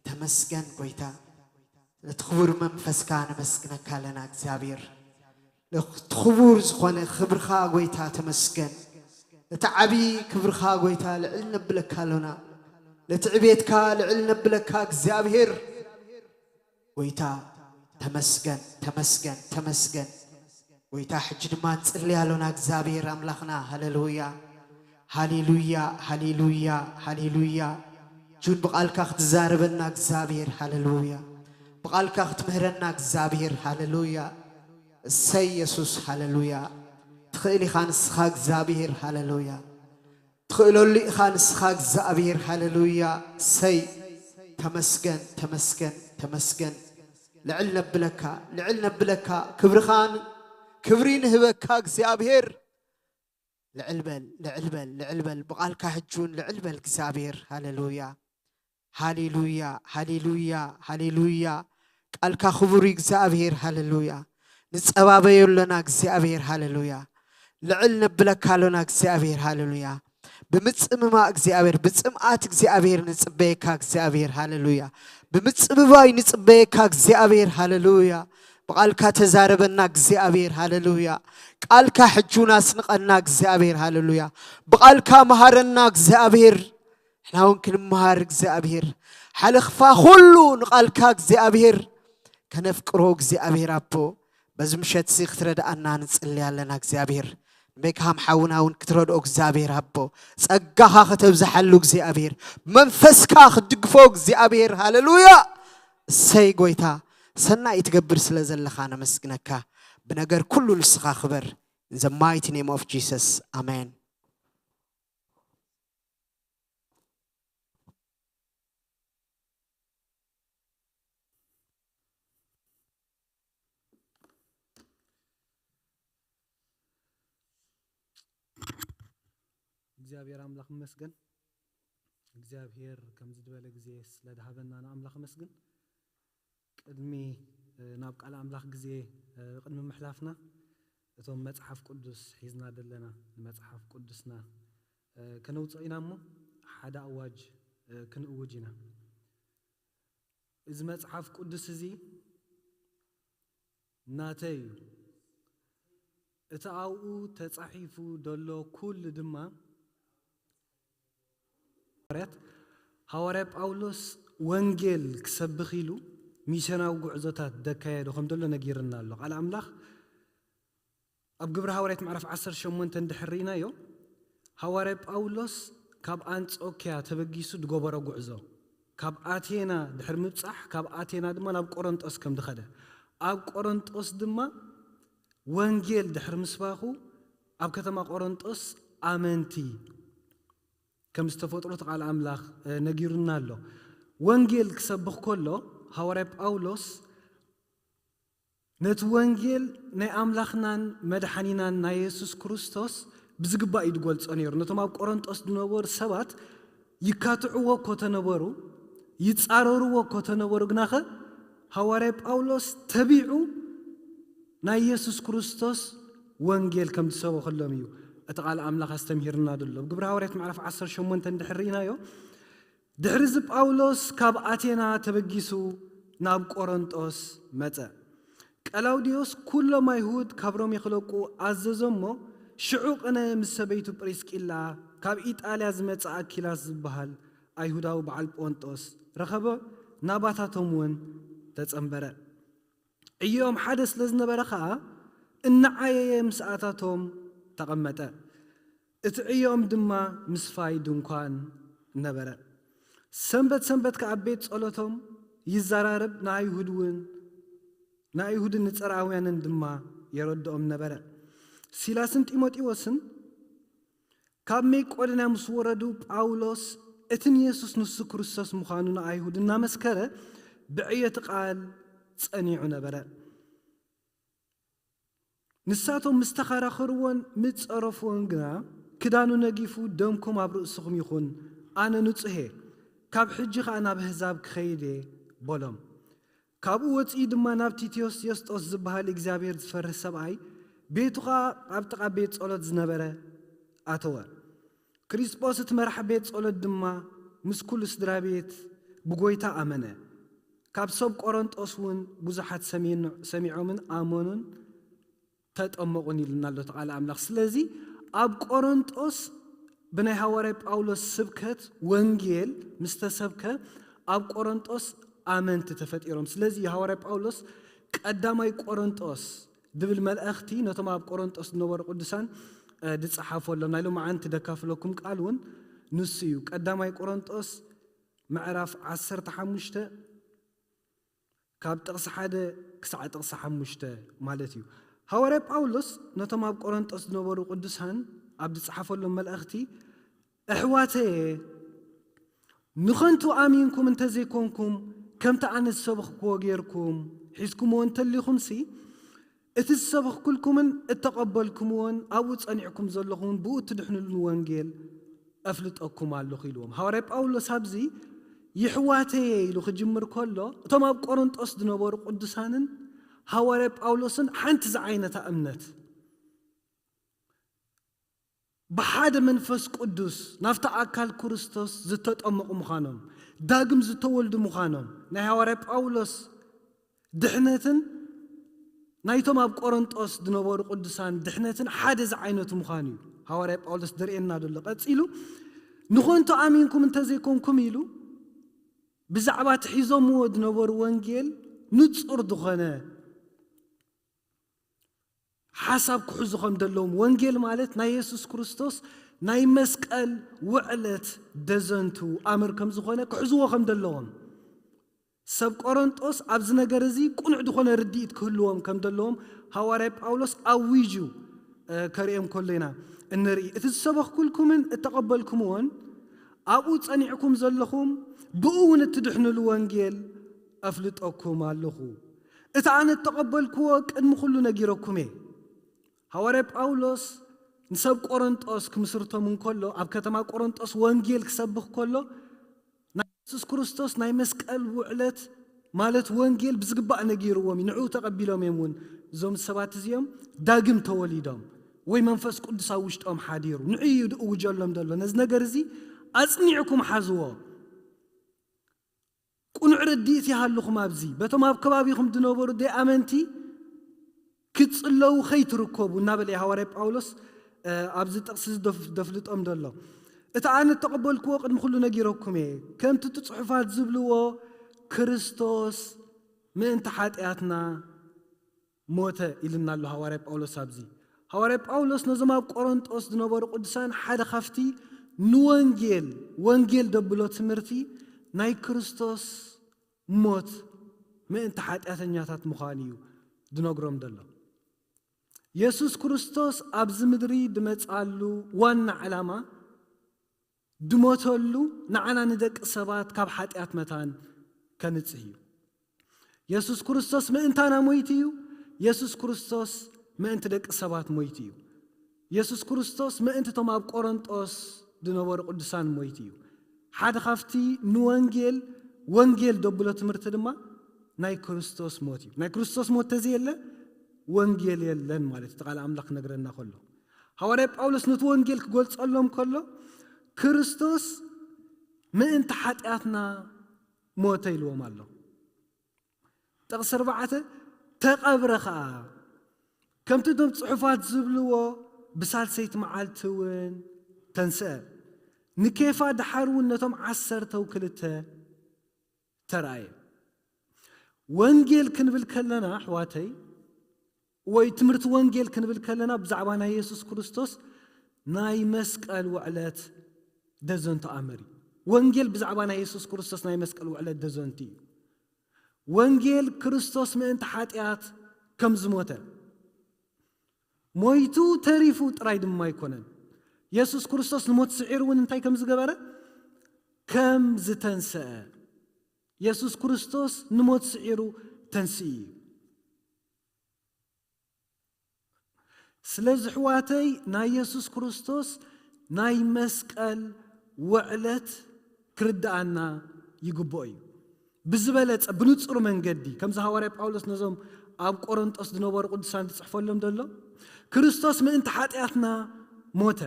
ተመስገን ጎይታ። ነቲ ክቡር መንፈስካ ነመስግነካ ኣለና እግዚኣብሔር። ነቲ ክቡር ዝኾነ ክብርኻ ጎይታ ተመስገን። ነቲ ዓቢ ክብርኻ ጎይታ ልዕል ነብለካ ኣሎና። ነቲ ዕቤትካ ልዕል ነብለካ እግዚኣብሔር። ጎይታ ተመስገን፣ ተመስገን፣ ተመስገን። ጎይታ ሕጂ ድማ ንጽሊ ኣሎና እግዚኣብሔር ኣምላኽና። ሃሌሉያ፣ ሃሌሉያ፣ ሃሌሉያ፣ ሃሌሉያ። ጁን ብቓልካ ክትዛረበና እግዚኣብሔር። ሃሌሉያ። ብቓልካ ክትምህረና እግዚኣብሔር። ሃሌሉያ። እሰይ የሱስ። ሃሌሉያ። ትኽእል ኢኻ ንስኻ እግዚኣብሔር። ሃሌሉያ። ትኽእለሉ ኢኻ ንስኻ እግዚኣብሔር። ሃሌሉያ። እሰይ። ተመስገን፣ ተመስገን፣ ተመስገን። ልዕል ነብለካ፣ ልዕል ነብለካ። ክብርኻን ክብሪ ንህበካ እግዚኣብሔር። ልዕል በል፣ ልዕል በል፣ ልዕል በል። ብቓልካ ሕጂ እውን ልዕል በል እግዚኣብሔር። ሃሌሉያ፣ ሃሌሉያ፣ ሃሌሉያ፣ ሃሌሉያ። ቃልካ ክቡር እዩ እግዚኣብሔር። ሃሌሉያ። ንጸባበዮ ኣሎና እግዚኣብሔር። ሃሌሉያ። ልዕል ነብለካ ኣሎና እግዚኣብሔር። ሃሌሉያ። ብምጽምማ እግዚኣብሔር፣ ብጽምኣት እግዚኣብሔር ንጽበየካ እግዚኣብሔር። ሃሌሉያ። ብምጽብባይ ንጽበየካ እግዚኣብሔር። ሃሌሉያ። ብቓልካ ተዛረበና እግዚኣብሔር። ሃሌሉያ። ቃልካ ሕጂ እውን ኣስንቐና እግዚኣብሔር። ሃሌሉያ። ብቓልካ መሃረና እግዚኣብሔር። ንሕና እውን ክንመሃር እግዚኣብሔር። ሓለኽፋ ኩሉ ንቓልካ እግዚኣብሔር ከነፍቅሮ እግዚኣብሔር ኣቦ፣ በዚ ምሸት እዚ ክትረድኣና ንጽሊ ኣለና እግዚኣብሔር። ንቤክሃም ሓውና እውን ክትረድኦ እግዚኣብሔር ኣቦ፣ ጸጋኻ ከተብዝሓሉ እግዚኣብሔር፣ መንፈስካ ክትድግፎ እግዚኣብሔር። ሃሌሉያ። እሰይ ጎይታ፣ ሰናይ ትገብር ስለ ዘለኻ ነመስግነካ። ብነገር ኩሉ ንስኻ ክበር። In the mighty name of Jesus. ኣሜን። እግዚኣብሔር ኣምላኽ ይመስገን። እግዚኣብሔር ከምዚ ዝበለ ግዜ ስለ ዝሃበና ንኣምላኽ ይመስግን። ቅድሚ፣ እ፣ ናብ ቃል ኣምላኽ ግዜ፣ እ፣ ቅድሚ ምሕላፍና እቶም መጽሓፍ ቅዱስ ሒዝና ዘለና ንመጽሓፍ ቅዱስና፣ እ፣ ከነውጽኦ ኢና እሞ ሓደ ኣዋጅ፣ እ፣ ክንእውጅ ኢና። እዚ መጽሓፍ ቅዱስ እዚ ናተይ እዩ። እቲ ኣብኡ ተጻሒፉ ዘሎ ኩሉ ድማ ሃዋርያት፣ ሃዋርያ ጳውሎስ ወንጌል ክሰብኽ ኢሉ ሚስዮናዊ ጉዕዞታት ዘካየዶ ከም ዘሎ ነጊርና ኣሎ። ቃል ኣምላኽ ኣብ ግብሪ ሃዋርያት ምዕራፍ ዓሰርተ ሸሞንተ እንድሕር ርኢናዮ፣ ሃዋርያ ጳውሎስ ካብ ኣንጾክያ ተበጊሱ ዝገበሮ ጉዕዞ፣ ካብ ኣቴና ድሕሪ ምብጻሕ፣ ካብ ኣቴና ድማ ናብ ቆሮንጦስ ከም ዝኸደ፣ ኣብ ቆሮንጦስ ድማ ወንጌል ድሕሪ ምስባኹ፣ ኣብ ከተማ ቆሮንጦስ ኣመንቲ ከም ዝተፈጥሩ እቲ ቃል ኣምላኽ፣ እ፣ ነጊሩና ኣሎ። ወንጌል ክሰብኽ ከሎ ሃዋርያ ጳውሎስ ነቲ ወንጌል ናይ ኣምላኽናን መድሓኒናን ናይ የሱስ ክርስቶስ ብዝግባእ እዩ ዝገልጾ ነይሩ። ነቶም ኣብ ቆሮንጦስ ዝነበሩ ሰባት ይካትዕዎ እኮ ተነበሩ፣ ይጻረርዎ እኮ ተነበሩ፣ ግናኸ ሃዋርያ ጳውሎስ ተቢዑ ናይ የሱስ ክርስቶስ ወንጌል ከም ዝሰበኸሎም እዩ እቲ ቃል ኣምላኽ ኣስተምሂርና ዘሎ። ኣብ ግብሪ ሃዋርያት ምዕራፍ ዓሰርተ ሸሞንተ እንድሕር ርኢናዮ፣ ድሕሪ እዚ ጳውሎስ ካብ ኣቴና ተበጊሱ ናብ ቆሮንጦስ መጸ። ቀላውዲዮስ ኩሎም ኣይሁድ ካብ ሮሜ ክለቁ ኣዘዞ እሞ፣ ሽዑ ቅነ ምስ ሰበይቱ ጵሪስቂላ ካብ ኢጣልያ ዝመጸ ኣኪላስ ዝበሃል ኣይሁዳዊ በዓል ጶንጦስ ረኸበ፣ ናባታቶም እውን ተጸንበረ። ዕዮኦም ሓደ ስለ ዝነበረ ኸኣ፣ እናዓየየ ምስኣታቶም ተቐመጠ። እቲ ዕዮኦም ድማ ምስፋይ ድንኳን ነበረ። ሰንበት ሰንበት ከኣ ኣብ ቤት ጸሎቶም ይዘራረብ፣ ንኣይሁድ እውን፣ ንኣይሁድን ንጸርኣውያንን ድማ የረድኦም ነበረ። ሲላስን ጢሞቴዎስን ካብ መቄዶንያ ምስ ወረዱ፣ ጳውሎስ እቲ ንየሱስ ንሱ ክርስቶስ ምዃኑ ንኣይሁድ እናመስከረ ብዕዮ እቲ ቃል ጸኒዑ ነበረ። ንሳቶም ምስ ተኸራኸርዎን ምስ ጸረፍዎን ግና፣ ክዳኑ ነጊፉ፣ "ደምኩም ኣብ ርእስኹም ይኹን፣ ኣነ ንጹህ እየ፣ ካብ ሕጂ ኸኣ ናብ ኣህዛብ ክኸይድ እየ" በሎም። ካብኡ ወጺኡ ድማ ናብ ቲትዮስ የስጦስ ዝበሃል እግዚኣብሔር ዝፈርህ ሰብኣይ፣ ቤቱ ኸኣ ኣብ ጥቓ ቤት ጸሎት ዝነበረ፣ ኣተወ። ክሪስጶስ እቲ መራሕ ቤት ጸሎት ድማ ምስ ኩሉ ስድራ ቤት ብጎይታ ኣመነ። ካብ ሰብ ቆሮንጦስ እውን ብዙሓት ሰሚኑ-፣ ሰሚዖምን ኣመኑን ተጠመቑን ኢሉና ኣሎ እቲ ቃል ኣምላኽ። ስለዚ ኣብ ቆሮንጦስ ብናይ ሃዋርያ ጳውሎስ ስብከት ወንጌል ምስ ተሰብከ፣ ኣብ ቆሮንጦስ ኣመንቲ ተፈጢሮም። ስለዚ ሃዋርያ ጳውሎስ ቀዳማይ ቆሮንጦስ ድብል መልእኽቲ ነቶም ኣብ ቆሮንጦስ ዝነበሩ ቅዱሳን፣ እ፣ ድጸሓፈሎም። ናይ ሎማዓንቲ ደካፍለኩም ቃል እውን ንሱ እዩ። ቀዳማይ ቆሮንጦስ ምዕራፍ ዓሰርተ ሓሙሽተ ካብ ጥቕሲ ሓደ ክሳዕ ጥቕሲ ሓሙሽተ ማለት እዩ። ሃዋርያ ጳውሎስ ነቶም ኣብ ቆሮንጦስ ዝነበሩ ቅዱሳን ኣብ ዝጸሓፈሎም መልእኽቲ፣ "ኣሕዋተየ፣ ንኸንቱ ኣሚንኩም እንተዘይኮንኩም፣ ከምቲ ኣነ ዝሰበኽክዎ ጌርኩም ሒዝኩምዎ እንተሊኹምሲ፣ እቲ ዝሰበኽኩልኩምን እተቐበልኩምዎን ኣብኡ ጸኒዕኩም ዘለኹምን ብኡ እትድሕኑሉን ወንጌል ኣፍልጠኩም ኣለኹ" ኢልዎም። ሃዋርያ ጳውሎስ ኣብዚ "የሕዋተየ" ኢሉ ክጅምር ከሎ፣ እቶም ኣብ ቆሮንጦስ ዝነበሩ ቅዱሳንን ሃዋርያ ጳውሎስን ሓንቲ ዝዓይነታ እምነት፣ ብሓደ መንፈስ ቅዱስ ናብቲ ኣካል ክርስቶስ ዝተጠመቑ ምዃኖም፣ ዳግም ዝተወልዱ ምዃኖም፣ ናይ ሃዋርያ ጳውሎስ ድሕነትን ናይቶም ኣብ ቆሮንጦስ ዝነበሩ ቅዱሳን ድሕነትን ሓደ ዝዓይነቱ ምዃኑ እዩ ሃዋርያ ጳውሎስ ዘርእየና ዘሎ። ቀጺሉ፣ "ንኾንቶ ኣሚንኩም እንተዘይኮንኩም" ኢሉ፣ ብዛዕባ እቲ ሒዞምዎ ዝነበሩ ወንጌል ንጹር ዝኾነ ሓሳብ ክሕዙ ከም ዘለዎም፣ ወንጌል ማለት ናይ የሱስ ክርስቶስ ናይ መስቀል ውዕለት ደዘንቱ ኣምር ከም ዝኾነ ክሕዝዎ ከም ዘለዎም፣ ሰብ ቆሮንጦስ ኣብዚ ነገር እዚ ቅኑዕ ዝኾነ ርድኢት ክህልዎም ከም ዘለዎም ሃዋርያ ጳውሎስ ኣዊጁ፣ እ፣ ከርእዮም ከሎ ኢና እንርኢ። "እቲ ዝሰበኽኩልኩምን እተቐበልኩምዎን ኣብኡ ጸኒዕኩም ዘለኹም፣ ብኡ እውን እትድሕኑሉ ወንጌል ኣፍልጠኩም ኣለኹ። እቲ ኣነ እተቐበልክዎ ቅድሚ ኩሉ ነጊረኩም እየ።" ሃዋርያ ጳውሎስ ንሰብ ቆሮንጦስ ክምስርቶም እንከሎ፣ ኣብ ከተማ ቆሮንጦስ ወንጌል ክሰብኽ ከሎ፣ ናይ የሱስ ክርስቶስ ናይ መስቀል ውዕለት ማለት ወንጌል ብዝግባእ ነጊርዎም እዩ። ንዕኡ ተቐቢሎም እዮም እውን እዞም ሰባት እዚኦም ዳግም ተወሊዶም ወይ መንፈስ ቅዱስ ኣብ ውሽጦም ሓዲሩ። ንዕኡ እዩ ዝእውጀሎም ዘሎ። ነዚ ነገር እዚ ኣጽኒዕኩም ሓዝዎ። ቅኑዕ ርድኢት ይሃልኹም። ኣብዚ በቶም ኣብ ከባቢኹም ዝነበሩ ደይኣመንቲ ክትጽለዉ ከይትርከቡ እናበለ እዩ ሃዋርያ ጳውሎስ፣ እ፣ ኣብዚ ጥቕሲ እዚ ደፍ-፣ ደፍልጦም ዘሎ። "እቲ ኣነ እተቐበልክዎ ቅድሚ ኩሉ ነጊረኩም እየ። ከምቲ እቲ ጽሑፋት ዝብልዎ፣ ክርስቶስ ምእንቲ ሓጢኣትና ሞተ" ኢልና ኣሎ ሃዋርያ ጳውሎስ። ኣብዚ ሃዋርያ ጳውሎስ ነዞም ኣብ ቆሮንጦስ ዝነበሩ ቅዱሳን ሓደ ካብቲ ንወንጌል፣ ወንጌል ደብሎ ትምህርቲ ናይ ክርስቶስ ሞት ምእንቲ ሓጢኣተኛታት ምዃኑ እዩ ዝነግሮም ዘሎ። የሱስ ክርስቶስ ኣብዚ ምድሪ ድመጽኣሉ ዋና ዕላማ፣ ድሞተሉ፣ ንዓና ንደቂ ሰባት ካብ ሓጢኣት መታን ከንጽህ እዩ። የሱስ ክርስቶስ ምእንታና ሞይቱ እዩ። የሱስ ክርስቶስ ምእንቲ ደቂ ሰባት ሞይቱ እዩ። የሱስ ክርስቶስ ምእንቲ እቶም ኣብ ቆሮንጦስ ዝነበሩ ቅዱሳን ሞይቱ እዩ። ሓደ ካብቲ ንወንጌል ወንጌል ደብሎ ትምህርቲ ድማ ናይ ክርስቶስ ሞት እዩ። ናይ ክርስቶስ ሞት ተዘየለ ወንጌል የለን ማለት እዩ፣ እቲ ቃል ኣምላኽ ክነግረና ከሎ። ሃዋርያ ጳውሎስ ነቲ ወንጌል ክገልጸሎም ከሎ፣ ክርስቶስ ምእንቲ ሓጢኣትና ሞተ ኢልዎም ኣሎ። ጥቕሲ ኣርባዕተ፣ ተቐብረ ኸኣ፣ ከምቲ እቶም ጽሑፋት ዝብልዎ ብሳልሰይቲ መዓልቲ እውን ተንስአ። ንኬፋ፣ ደሓር እውን ነቶም ዓሰርተው ክልተ ተራእየ። ወንጌል ክንብል ከለና ኣሕዋተይ፣ ወይ ትምህርቲ ወንጌል ክንብል ከለና ብዛዕባ ናይ የሱስ ክርስቶስ ናይ መስቀል ውዕለት ደዘንቱ ኣመር እዩ። ወንጌል ብዛዕባ ናይ የሱስ ክርስቶስ ናይ መስቀል ውዕለት ደዘንቱ እዩ። ወንጌል ክርስቶስ ምእንቲ ሓጢኣት ከም ዝሞተ፣ ሞይቱ ተሪፉ ጥራይ ድማ ኣይኮነን። የሱስ ክርስቶስ ንሞት ስዒሩ እውን እንታይ ከም ዝገበረ፣ ከም ዝተንስአ። የሱስ ክርስቶስ ንሞት ስዒሩ ተንስኡ እዩ። ስለዚ ኣሕዋተይ፣ ናይ የሱስ ክርስቶስ ናይ መስቀል ውዕለት ክርድኣና ይግብኦ እዩ። ብዝበለጸ ብንጹር መንገዲ፣ ከምዚ ሃዋርያ ጳውሎስ ነዞም ኣብ ቆሮንጦስ ዝነበሩ ቅዱሳን ዝጽሕፈሎም ዘሎ፣ ክርስቶስ ምእንቲ ሓጢኣትና ሞተ።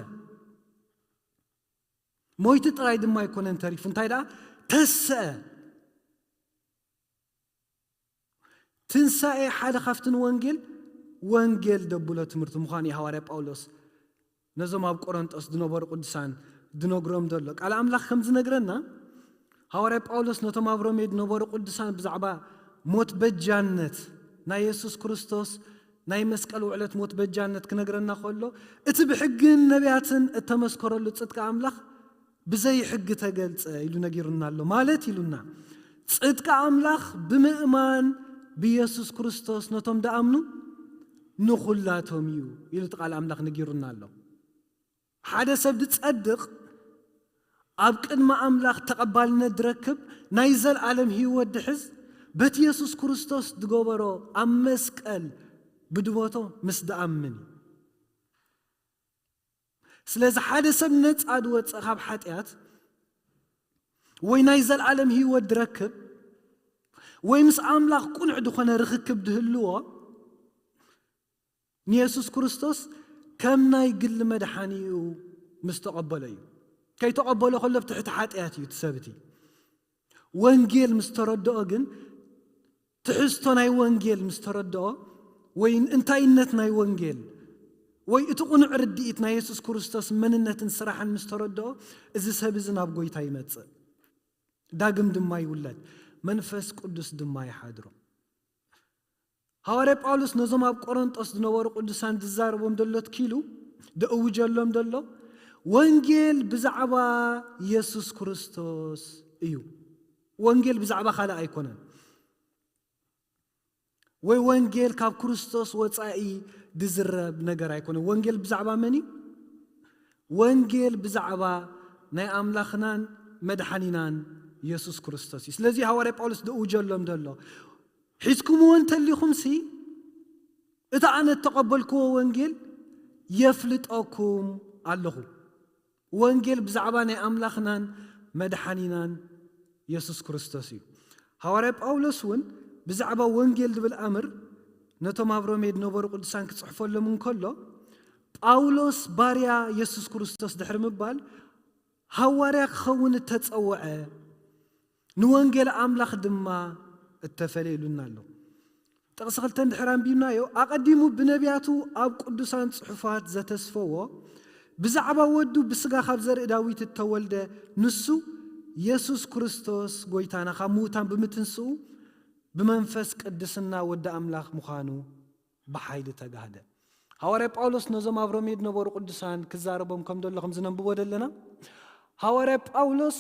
ሞይቱ ጥራይ ድማ ኣይኮነን ተሪፉ፣ እንታይ ደኣ ተሰአ። ትንሳኤ ሓደ ካብቲ ንወንጌል ወንጌል ደብሎ ትምህርቲ ምዃኑ እዩ ሃዋርያ ጳውሎስ ነዞም ኣብ ቆሮንጦስ ዝነበሩ ቅዱሳን ዝነግሮም ዘሎ። ቃል ኣምላኽ ከም ዝነግረና፣ ሃዋርያ ጳውሎስ ነቶም ኣብ ሮሜ ዝነበሩ ቅዱሳን ብዛዕባ ሞት በጃነት ናይ የሱስ ክርስቶስ ናይ መስቀል ውዕለት ሞት በጃነት ክነግረና ከሎ፣ እቲ ብሕግን ነቢያትን እተመስከረሉ ጽድቂ ኣምላኽ ብዘይ ሕጊ ተገልጸ ኢሉ ነጊሩና ኣሎ። ማለት ኢሉና፣ ጽድቂ ኣምላኽ ብምእማን ብየሱስ ክርስቶስ ነቶም ደኣምኑ ንኹላቶም እዩ ኢሉ እቲ ቃል ኣምላኽ ነጊሩና ኣሎ። ሓደ ሰብ ዝጸድቕ፣ ኣብ ቅድሚ ኣምላኽ ተቐባልነት ዝረክብ፣ ናይ ዘልኣለም ህይወት ዝሕዝ፣ በቲ የሱስ ክርስቶስ ዝገበሮ ኣብ መስቀል ብድበቶ ምስ ደኣምን እዩ። ስለዚ ሓደ ሰብ ነጻ ዝወጸ ካብ ሓጢኣት ወይ ናይ ዘልኣለም ህይወት ዝረክብ ወይ ምስ ኣምላኽ ቅኑዕ ዝኾነ ርኽክብ ዝህልዎ ንየሱስ ክርስቶስ ከም ናይ ግሊ መድሓኒኡ ምስ ተቐበሎ እዩ። ከይተቐበሎ ከሎ ኣብ ትሕቲ ሓጢኣት እዩ እቲ ሰብ እቲ። ወንጌል ምስ ተረድኦ ግን፣ ትሕዝቶ ናይ ወንጌል ምስ ተረድኦ፣ ወይ እንታይነት ናይ ወንጌል፣ ወይ እቲ ቅኑዕ ርድኢት ናይ የሱስ ክርስቶስ መንነትን ስራሕን ምስ ተረድኦ፣ እዚ ሰብ እዚ ናብ ጎይታ ይመጽእ። ዳግም ድማ ይውለድ፣ መንፈስ ቅዱስ ድማ ይሓድሮ። ሃዋርያ ጳውሎስ ነዞም ኣብ ቆሮንጦስ ዝነበሩ ቅዱሳን ዝዛረቦም ዘሎ ትኪሉ፣ ደእውጀሎም ዘሎ፣ ወንጌል ብዛዕባ የሱስ ክርስቶስ እዩ። ወንጌል ብዛዕባ ካልእ ኣይኮነን። ወይ ወንጌል ካብ ክርስቶስ ወጻኢ ዝዝረብ ነገር ኣይኮነን። ወንጌል ብዛዕባ መን እዩ? ወንጌል ብዛዕባ ናይ ኣምላኽናን መድሓኒናን የሱስ ክርስቶስ እዩ። ስለዚ ሃዋርያ ጳውሎስ ደእውጀሎም ዘሎ፣ ሒዝኩምዎ እንተሊኹምሲ፣ እቲ ኣነ እተቐበልክዎ ወንጌል የፍልጠኩም ኣለኹ። ወንጌል ብዛዕባ ናይ ኣምላኽናን መድሓኒናን የሱስ ክርስቶስ እዩ። ሃዋርያ ጳውሎስ እውን ብዛዕባ ወንጌል ዝብል ኣምር ነቶም ኣብ ሮሜ ዝነበሩ ቅዱሳን ክጽሕፈሎም እንከሎ፣ ጳውሎስ ባርያ የሱስ ክርስቶስ ድሕሪ ምባል፣ ሃዋርያ ክኸውን እተጸውዐ፣ ንወንጌል ኣምላኽ ድማ እተፈልየ ኢሉና ኣሎ። ጥቕሲ ክልተ እንድሕር ኣንቢብናዮ፣ ኣቐዲሙ ብነቢያቱ ኣብ ቅዱሳን ጽሑፋት ዘተስፈዎ ብዛዕባ ወዱ ብስጋ ካብ ዘርኢ ዳዊት እተወልደ ንሱ የሱስ ክርስቶስ ጎይታና፣ ካብ ምዉታን ብምትንስኡ ብመንፈስ ቅድስና ወዲ ኣምላኽ ምዃኑ ብሓይሊ ተጋህደ። ሃዋርያ ጳውሎስ ነዞም ኣብ ሮሜ ዝነበሩ ቅዱሳን ክዛረቦም ከም ዘሎ ከም ዝነንብቦ ዘለና፣ ሃዋርያ ጳውሎስ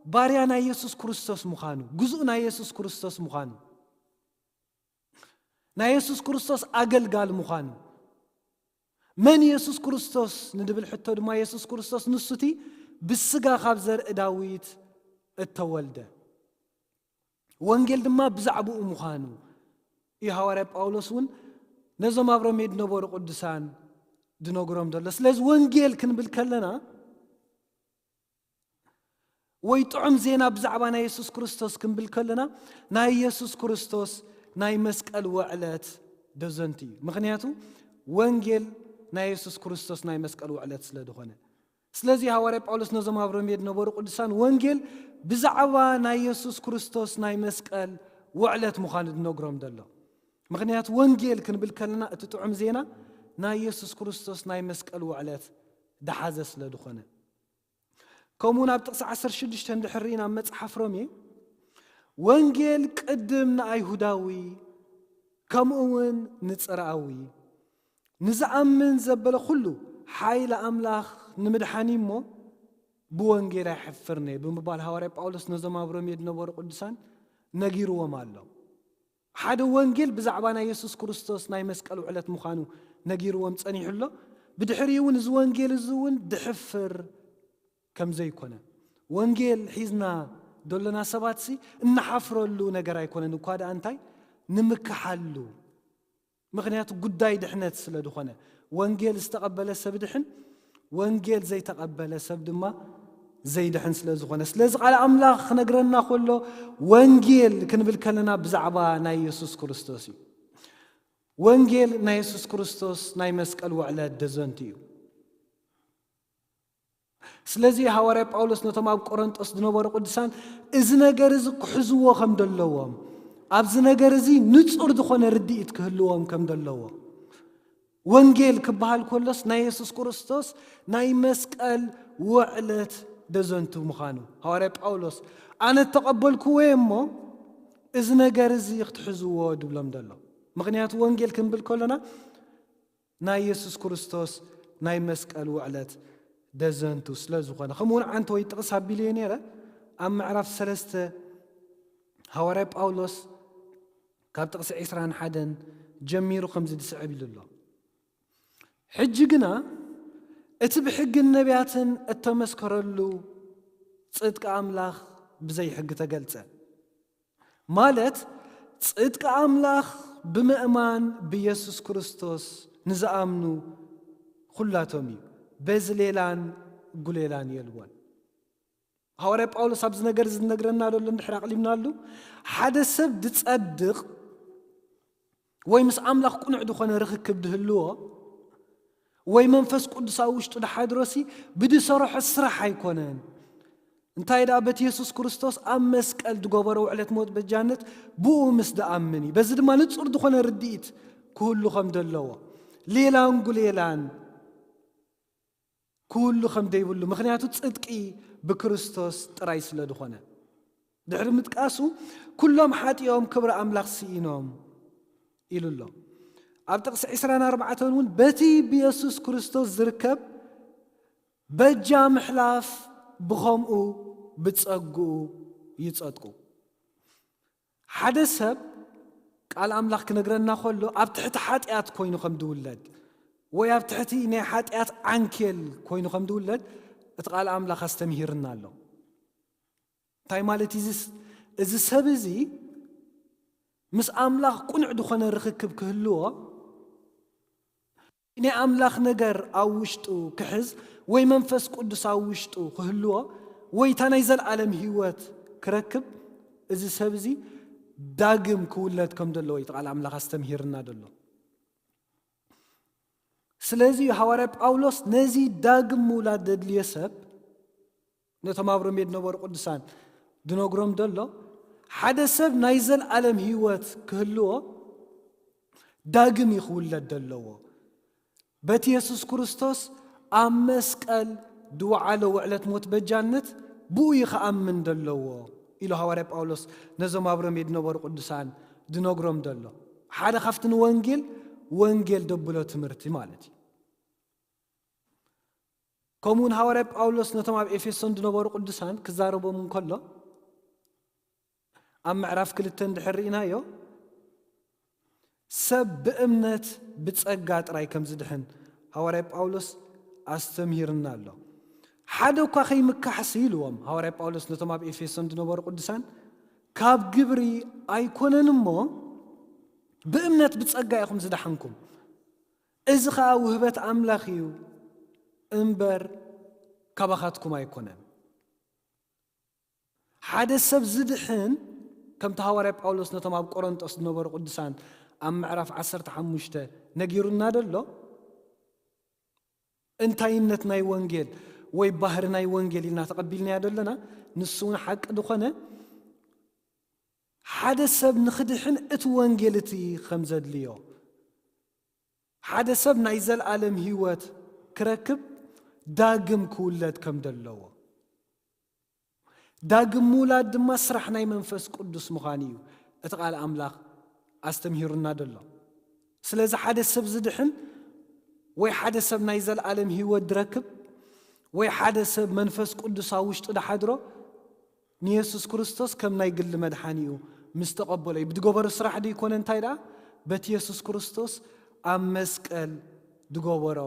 ባርያ ናይ የሱስ ክርስቶስ ምዃኑ፣ ግዙእ ናይ የሱስ ክርስቶስ ምዃኑ፣ ናይ የሱስ ክርስቶስ ኣገልጋሊ ምዃኑ፣ መን የሱስ ክርስቶስ ንድብል ሕቶ ድማ፣ የሱስ ክርስቶስ ንሱ እቲ ብስጋ ካብ ዘርኢ ዳዊት እተወልደ፣ ወንጌል ድማ ብዛዕባኡ ምዃኑ እዩ ሃዋርያ ጳውሎስ እውን ነዞም ኣብ ሮሜ ዝነበሩ ቅዱሳን ዝነግሮም ዘሎ። ስለዚ ወንጌል ክንብል ከለና ወይ ጥዑም ዜና ብዛዕባ ናይ የሱስ ክርስቶስ ክንብል ከለና ናይ የሱስ ክርስቶስ ናይ መስቀል ውዕለት ደዘንቱ እዩ። ምኽንያቱ ወንጌል ናይ የሱስ ክርስቶስ ናይ መስቀል ውዕለት ስለ ዝኾነ። ስለዚ ሃዋርያ ጳውሎስ ነዞም ኣብ ሮሜ ዝነበሩ ቅዱሳን ወንጌል ብዛዕባ ናይ የሱስ ክርስቶስ ናይ መስቀል ውዕለት ምዃኑ ዝነግሮም ዘሎ። ምኽንያቱ ወንጌል ክንብል ከለና እቲ ጥዑም ዜና ናይ የሱስ ክርስቶስ ናይ መስቀል ውዕለት ደሓዘ ስለ ዝኾነ። ከምኡ እውን ኣብ ጥቕሲ ዓሰርተ ሽዱሽተ እንድሕር ርኢና ኣብ መጽሓፍ ሮሜ ወንጌል ቅድም ንኣይሁዳዊ ከምኡ እውን ንጽርኣዊ ንዝኣምን ዘበለ ኩሉ ሓይሊ ኣምላኽ ንምድሓን እዩ እሞ ብወንጌል ኣይሕፍርነ ብምባል ሃዋርያ ጳውሎስ ነዞም ኣብ ሮሜ ዝነበሩ ቅዱሳን ነጊርዎም ኣሎ። ሓደ ወንጌል ብዛዕባ ናይ የሱስ ክርስቶስ ናይ መስቀል ውዕለት ምዃኑ ነጊርዎም ጸኒሑ ኣሎ። ብድሕሪኡ እውን እዚ ወንጌል እዚ እውን ድሕፍር ከም ዘይኮነ ወንጌል ሒዝና ደሎና ሰባትሲ እንሓፍረሉ ነገር ኣይኮነን እኳ ደኣ እንታይ ንምክሓሉ ምኽንያቱ ጉዳይ ድሕነት ስለ ዝኾነ ወንጌል ዝተቐበለ ሰብ ድሕን ወንጌል ዘይተቐበለ ሰብ ድማ ዘይድሕን ስለ ዝኾነ ስለዚ ቃል ኣምላኽ ክነግረና ከሎ ወንጌል ክንብል ከለና ብዛዕባ ናይ የሱስ ክርስቶስ እዩ። ወንጌል ናይ የሱስ ክርስቶስ ናይ መስቀል ውዕለት ደዘንቱ እዩ። ስለዚ ሃዋርያ ጳውሎስ ነቶም ኣብ ቆረንጦስ ዝነበሩ ቅዱሳን እዚ ነገር እዚ ክሕዝዎ ከም ዘለዎም ኣብዚ ነገር እዚ ንጹር ዝኾነ ርድኢት ክህልዎም ከም ዘለዎ ወንጌል ክበሃል ከሎስ ናይ የሱስ ክርስቶስ ናይ መስቀል ውዕለት ደዘንቱ ምዃኑ ሃዋርያ ጳውሎስ ኣነ እተቐበልክዎ እየ እሞ እዚ ነገር እዚ ክትሕዝዎ ድብሎም ዘሎ። ምኽንያቱ ወንጌል ክንብል ከሎና ናይ የሱስ ክርስቶስ ናይ መስቀል ውዕለት ደዘንቱ ስለ ዝኾነ ከምኡ እውን ዓንተ ወይ ጥቕስ ኣቢለዮ ነይረ ኣብ ምዕራፍ ሰለስተ ሃዋርያ ጳውሎስ ካብ ጥቕሲ ዕስራን ሓደን ጀሚሩ ከምዚ ዝስዕብ ኢሉ ኣሎ። ሕጂ ግና እቲ ብሕግን ነቢያትን እተመስከረሉ ጽድቂ ኣምላኽ ብዘይ ሕጊ ተገልጸ። ማለት ጽድቂ ኣምላኽ ብምእማን ብየሱስ ክርስቶስ ንዝኣምኑ ኩላቶም እዩ። በዚ ሌላን ጉሌላን የልቦን። ሃዋርያ ጳውሎስ ኣብዚ ነገር እዚ ዝነግረና ዘሎ እንድሕር ኣቕሊብናሉ ሓደ ሰብ ድጸድቕ ወይ ምስ ኣምላኽ ቅኑዕ ዝኾነ ርኽክብ ድህልዎ ወይ መንፈስ ቅዱስ ኣብ ውሽጡ ድሓድሮሲ ብድሰርሖ ስራሕ ኣይኮነን። እንታይ ደኣ በቲ የሱስ ክርስቶስ ኣብ መስቀል ድገበሮ ውዕለት ሞት በጃነት ብኡ ምስ ደኣምን እዩ። በዚ ድማ ንጹር ዝኾነ ርድኢት ክህሉ ከም ዘለዎ ሌላን ጉሌላን ክህሉ ከም ደይብሉ ምኽንያቱ ጽድቂ ብክርስቶስ ጥራይ ስለ ዝኾነ ድሕሪ ምጥቃሱ ኩሎም ሓጢኦም ክብሪ ኣምላኽ ስኢኖም ኢሉ ኣሎ። ኣብ ጥቕሲ ዕስራን ኣርባዕተን እውን በቲ ብየሱስ ክርስቶስ ዝርከብ በጃ ምሕላፍ ብኸምኡ ብጸግኡ ይጸድቁ። ሓደ ሰብ ቃል ኣምላኽ ክነግረና ከሎ ኣብ ትሕቲ ሓጢኣት ኮይኑ ከም ዝውለድ ወይ ኣብ ትሕቲ ናይ ሓጢኣት ዓንኬል ኮይኑ ከም ዝውለድ እቲ ቃል ኣምላኽ ኣስተምሂርና ኣሎ። እንታይ ማለት እዩ? እዚ ሰብ እዚ ምስ ኣምላኽ ቅኑዕ ዝኾነ ርኽክብ ክህልዎ ናይ ኣምላኽ ነገር ኣብ ውሽጡ ክሕዝ ወይ መንፈስ ቅዱስ ኣብ ውሽጡ ክህልዎ ወይ እታ ናይ ዘለኣለም ህይወት ክረክብ እዚ ሰብ እዚ ዳግም ክውለድ ከም ዘለዎ እዩ ቃል ኣምላኽ ኣስተምሂርና ዘሎ። ስለዚ እዩ ሃዋርያ ጳውሎስ ነዚ ዳግም ምውላድ ዘድልዮ ሰብ ነቶም ኣብ ሮሜ ዝነበሩ ቅዱሳን ድነግሮም ዘሎ ሓደ ሰብ ናይ ዘለኣለም ህይወት ክህልዎ ዳግም እዩ ክውለድ ዘለዎ። በቲ የሱስ ክርስቶስ ኣብ መስቀል ዝወዓሎ ውዕለት ሞት በጃነት ብኡ እዩ ክኣምን ዘለዎ ኢሉ ሃዋርያ ጳውሎስ ነዞም ኣብ ሮሜ ዝነበሩ ቅዱሳን ድነግሮም ዘሎ። ሓደ ካብቲ ንወንጌል ወንጌል ደብሎ ትምህርቲ ማለት እዩ። ከምኡ እውን ሃዋርያ ጳውሎስ ነቶም ኣብ ኤፌሶን ዝነበሩ ቅዱሳን ክዛረቦም እንከሎ ኣብ ምዕራፍ ክልተ እንድሕር ርኢናዮ ሰብ ብእምነት ብጸጋ ጥራይ ከም ዝድሕን ሃዋርያ ጳውሎስ ኣስተምሂርና ኣሎ። ሓደ እኳ ከይምካሕሲ ኢልዎም ሃዋርያ ጳውሎስ ነቶም ኣብ ኤፌሶን ዝነበሩ ቅዱሳን ካብ ግብሪ ኣይኮነን እሞ ብእምነት ብጸጋ ኢኹም ዝደሓንኩም። እዚ ኸኣ ውህበት ኣምላኽ እዩ እምበር ካባኻትኩም ኣይኮነን። ሓደ ሰብ ዝድሕን፣ ከምቲ ሃዋርያ ጳውሎስ ነቶም ኣብ ቆሮንጦስ ዝነበሩ ቅዱሳን ኣብ ምዕራፍ ዓሰርተ ሓሙሽተ ነጊሩና ደሎ፣ እንታይነት ናይ ወንጌል ወይ ባህሪ ናይ ወንጌል ኢልና ተቐቢልናዮ ደለና፣ ንሱ እውን ሓቂ ዝኾነ፣ ሓደ ሰብ ንኽድሕን እቲ ወንጌል እቲ ከም ዘድልዮ፣ ሓደ ሰብ ናይ ዘለኣለም ህይወት ክረክብ ዳግም ክውለድ ከም ዘለዎ፣ ዳግም ምውላድ ድማ ስራሕ ናይ መንፈስ ቅዱስ ምዃኑ እዩ እቲ ቃል ኣምላኽ ኣስተምሂሩና ደሎ። ስለዚ ሓደ ሰብ ዝድሕን ወይ ሓደ ሰብ ናይ ዘለኣለም ህይወት ዝረክብ ወይ ሓደ ሰብ መንፈስ ቅዱስ ኣብ ውሽጡ ድሓድሮ ንየሱስ ክርስቶስ ከም ናይ ግሊ መድሓኒኡ ምስ ተቐበሎ እዩ። ብዝገበሮ ስራሕ ዶ ይኮነ? እንታይ ደኣ? በቲ የሱስ ክርስቶስ ኣብ መስቀል ዝገበሮ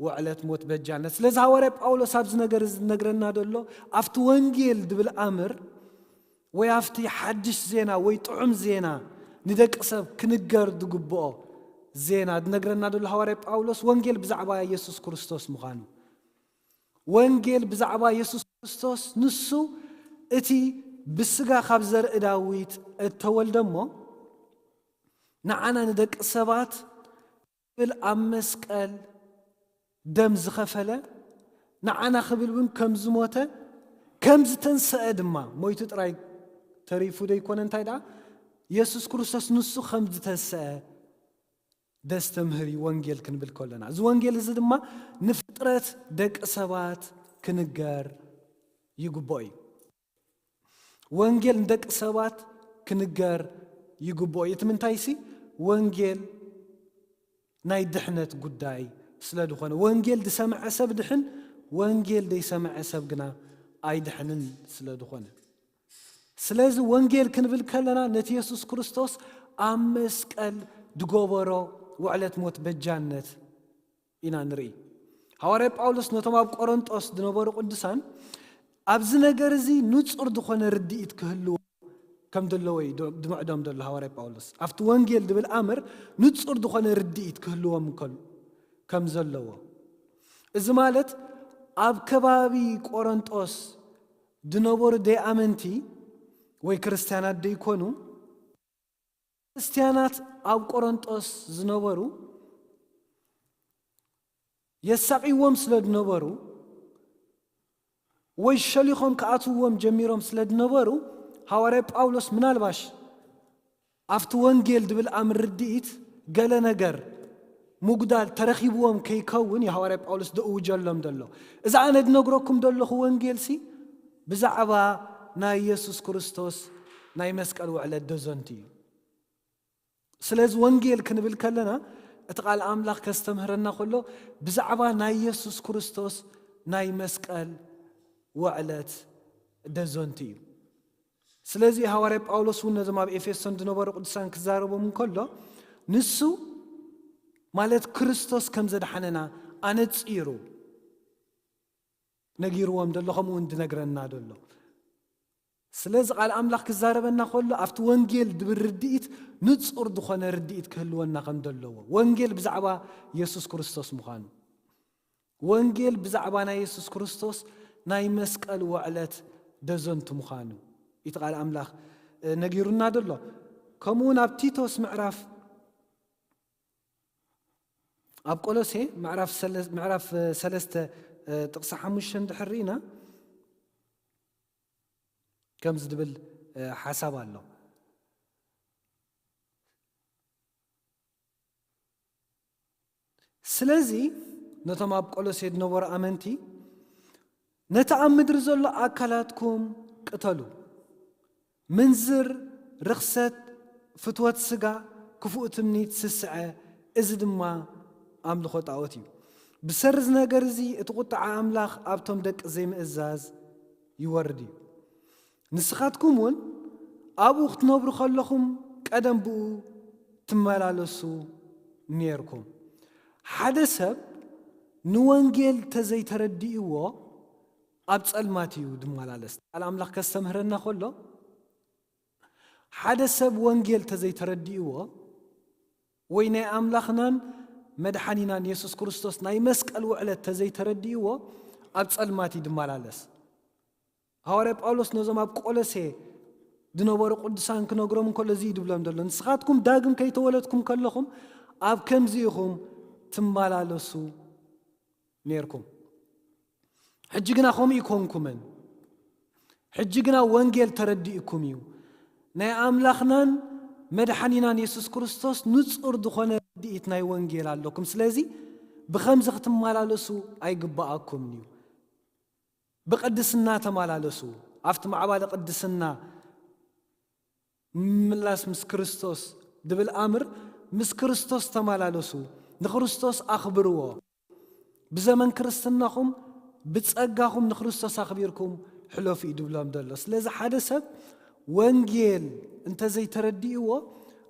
ውዕለት ሞት በጃነት። ስለዚ ሃዋርያ ጳውሎስ ኣብዚ ነገር እዚ ዝነግረና ደሎ፣ ኣብቲ ወንጌል ድብል ኣምር ወይ ኣብቲ ሓድሽ ዜና ወይ ጥዑም ዜና ንደቂ ሰብ ክንገር ዝግብኦ ዜና ዝነግረና ደሎ ሃዋርያ ጳውሎስ ወንጌል ብዛዕባ የሱስ ክርስቶስ ምዃኑ። ወንጌል ብዛዕባ የሱስ ክርስቶስ ንሱ እቲ ብስጋ ካብ ዘርኢ ዳዊት እተወልደ እሞ ንዓና ንደቂ ሰባት ክብል ኣብ መስቀል ደም ዝኸፈለ፣ ንዓና ክብል እውን ከም ዝሞተ፣ ከም ዝተንሰአ ድማ፣ ሞይቱ ጥራይ ተሪፉ ዶ ይኮነ? እንታይ ደኣ? የሱስ ክርስቶስ ንሱ ከም ዝተንሰአ ደስተምህር እዩ ወንጌል ክንብል ከለና። እዚ ወንጌል እዚ ድማ ንፍጥረት ደቂ ሰባት ክንገር ይግብኦ እዩ። ወንጌል ንደቂ ሰባት ክንገር ይግብኦ እዩ። እቲ ምንታይሲ ወንጌል ናይ ድሕነት ጉዳይ ስለ ዝኾነ፣ ወንጌል ዝሰምዐ ሰብ ድሕን፣ ወንጌል ዘይሰምዐ ሰብ ግና ኣይድሕንን ስለ ዝኾነ። ስለዚ ወንጌል ክንብል ከለና ነቲ የሱስ ክርስቶስ ኣብ መስቀል ዝገበሮ ውዕለት ሞት በጃነት ኢና ንርኢ። ሃዋርያ ጳውሎስ ነቶም ኣብ ቆሮንጦስ ዝነበሩ ቅዱሳን ኣብዚ ነገር እዚ ንጹር ዝኾነ ርድኢት ክህልዎ ከም ዘለዎ እዩ ዶ-፣ ድምዕዶም ዘሎ ሃዋርያ ጳውሎስ። ኣብቲ ወንጌል ዝብል ኣምር ንጹር ዝኾነ ርድኢት ክህልዎም እንከሎ ከም ዘለዎ። እዚ ማለት ኣብ ከባቢ ቆሮንጦስ ዝነበሩ ደይኣመንቲ ወይ ክርስትያናት ደይኮኑ፣ ክርስትያናት ኣብ ቆሮንጦስ ዝነበሩ የሳቕይዎም ስለ ዝነበሩ ወይ ሸሊኾም ክኣትውዎም ጀሚሮም ስለ ዝነበሩ፣ ሃዋርያ ጳውሎስ ምናልባሽ ኣብቲ ወንጌል ዝብል ኣምር ርድኢት ገለ ነገር ምጉዳል ተረኺብዎም ከይከውን እዩ ሃዋርያ ጳውሎስ ደእውጀሎም ዘሎ። እዚ ኣነ ዝነግረኩም ዘለኹ ወንጌልሲ ብዛዕባ ናይ የሱስ ክርስቶስ ናይ መስቀል ውዕለት ደዘንቱ እዩ። ስለዚ ወንጌል ክንብል ከለና እቲ ቃል ኣምላኽ ከስተምህረና ከሎ ብዛዕባ ናይ የሱስ ክርስቶስ ናይ መስቀል ውዕለት ደዘንቱ እዩ። ስለዚ ሃዋርያ ጳውሎስ እውን ነዞም ኣብ ኤፌሶን ዝነበሩ ቅዱሳን ክዛረቦም እንከሎ ንሱ ማለት ክርስቶስ ከም ዘድሓነና ኣነጺሩ ነጊርዎም ዘሎ፣ ከምኡ እውን ዝነግረና ዘሎ። ስለዚ ቃል ኣምላኽ ክዛረበና ከሎ ኣብቲ ወንጌል ዝብል ርድኢት ንጹር ዝኾነ ርድኢት ክህልወና ከም ዘለዎ፣ ወንጌል ብዛዕባ የሱስ ክርስቶስ ምዃኑ፣ ወንጌል ብዛዕባ ናይ የሱስ ክርስቶስ ናይ መስቀል ውዕለት ደዘንቱ ምዃኑ እቲ ቃል ኣምላኽ፣ እ፣ ነጊሩና ዘሎ። ከምኡ እውን ኣብ ቲቶስ ምዕራፍ፣ ኣብ ቆሎሴ ምዕራፍ ሰለ-፣ ምዕራፍ፣ እ፣ ሰለስተ፣ እ፣ ጥቕሲ ሓሙሽተ እንድሕር ርኢና ከምዚ ዝብል፣ እ፣ ሓሳብ ኣሎ። ስለዚ ነቶም ኣብ ቆሎሴ ዝነበሩ ኣመንቲ፣ ነቲ ኣብ ምድሪ ዘሎ ኣካላትኩም ቅተሉ፣ ምንዝር፣ ርኽሰት፣ ፍትወት ስጋ፣ ክፉእ ትምኒት፣ ስስዐ፣ እዚ ድማ ኣምልኾ ጣኦት እዩ። ብሰሪ እዚ ነገር እዚ እቲ ቁጥዓ ኣምላኽ ኣብቶም ደቂ ዘይምእዛዝ ይወርድ እዩ። ንስኻትኩም እውን ኣብኡ ክትነብሩ ከለኹም ቀደም ብኡ ትመላለሱ ነይርኩም። ሓደ ሰብ ንወንጌል ተዘይተረዲእዎ ኣብ ጸልማት እዩ ዝመላለስ። ቃል ኣምላኽ ከስተምህረና ከሎ ሓደ ሰብ ወንጌል ተዘይተረዲእዎ ወይ ናይ ኣምላኽናን መድሓኒናን የሱስ ክርስቶስ ናይ መስቀል ውዕለት ተዘይተረድእዎ ኣብ ጸልማት እዩ ድመላለስ። ሃዋርያ ጳውሎስ ነዞም ኣብ ቆሎሴ ዝነበሩ ቅዱሳን ክነግሮም እንከሎ እዚ እዩ ድብሎም ዘሎ። ንስኻትኩም ዳግም ከይተወለድኩም ከለኹም ኣብ ከምዚ ኢኹም ትመላለሱ ነይርኩም። ሕጂ ግና ከምኡ ይኮንኩምን። ሕጂ ግና ወንጌል ተረዲእኩም እዩ። ናይ ኣምላኽናን መድሓኒናን የሱስ ክርስቶስ ንጹር ዝኾነ ርድኢት ናይ ወንጌል ኣለኩም። ስለዚ ብኸምዚ ክትመላለሱ ኣይግብኣኩምን እዩ። ብቅድስና ተመላለሱ። ኣብቲ ማዕባለ ቅድስና ምምላስ ምስ ክርስቶስ ድብል ኣምር ምስ ክርስቶስ ተመላለሱ። ንክርስቶስ ኣኽብርዎ። ብዘመን ክርስትናኹም ብጸጋኹም ንክርስቶስ ኣኽቢርኩም ሕለፉ እዩ ድብሎም ዘሎ። ስለዚ ሓደ ሰብ ወንጌል እንተዘይተረዲእዎ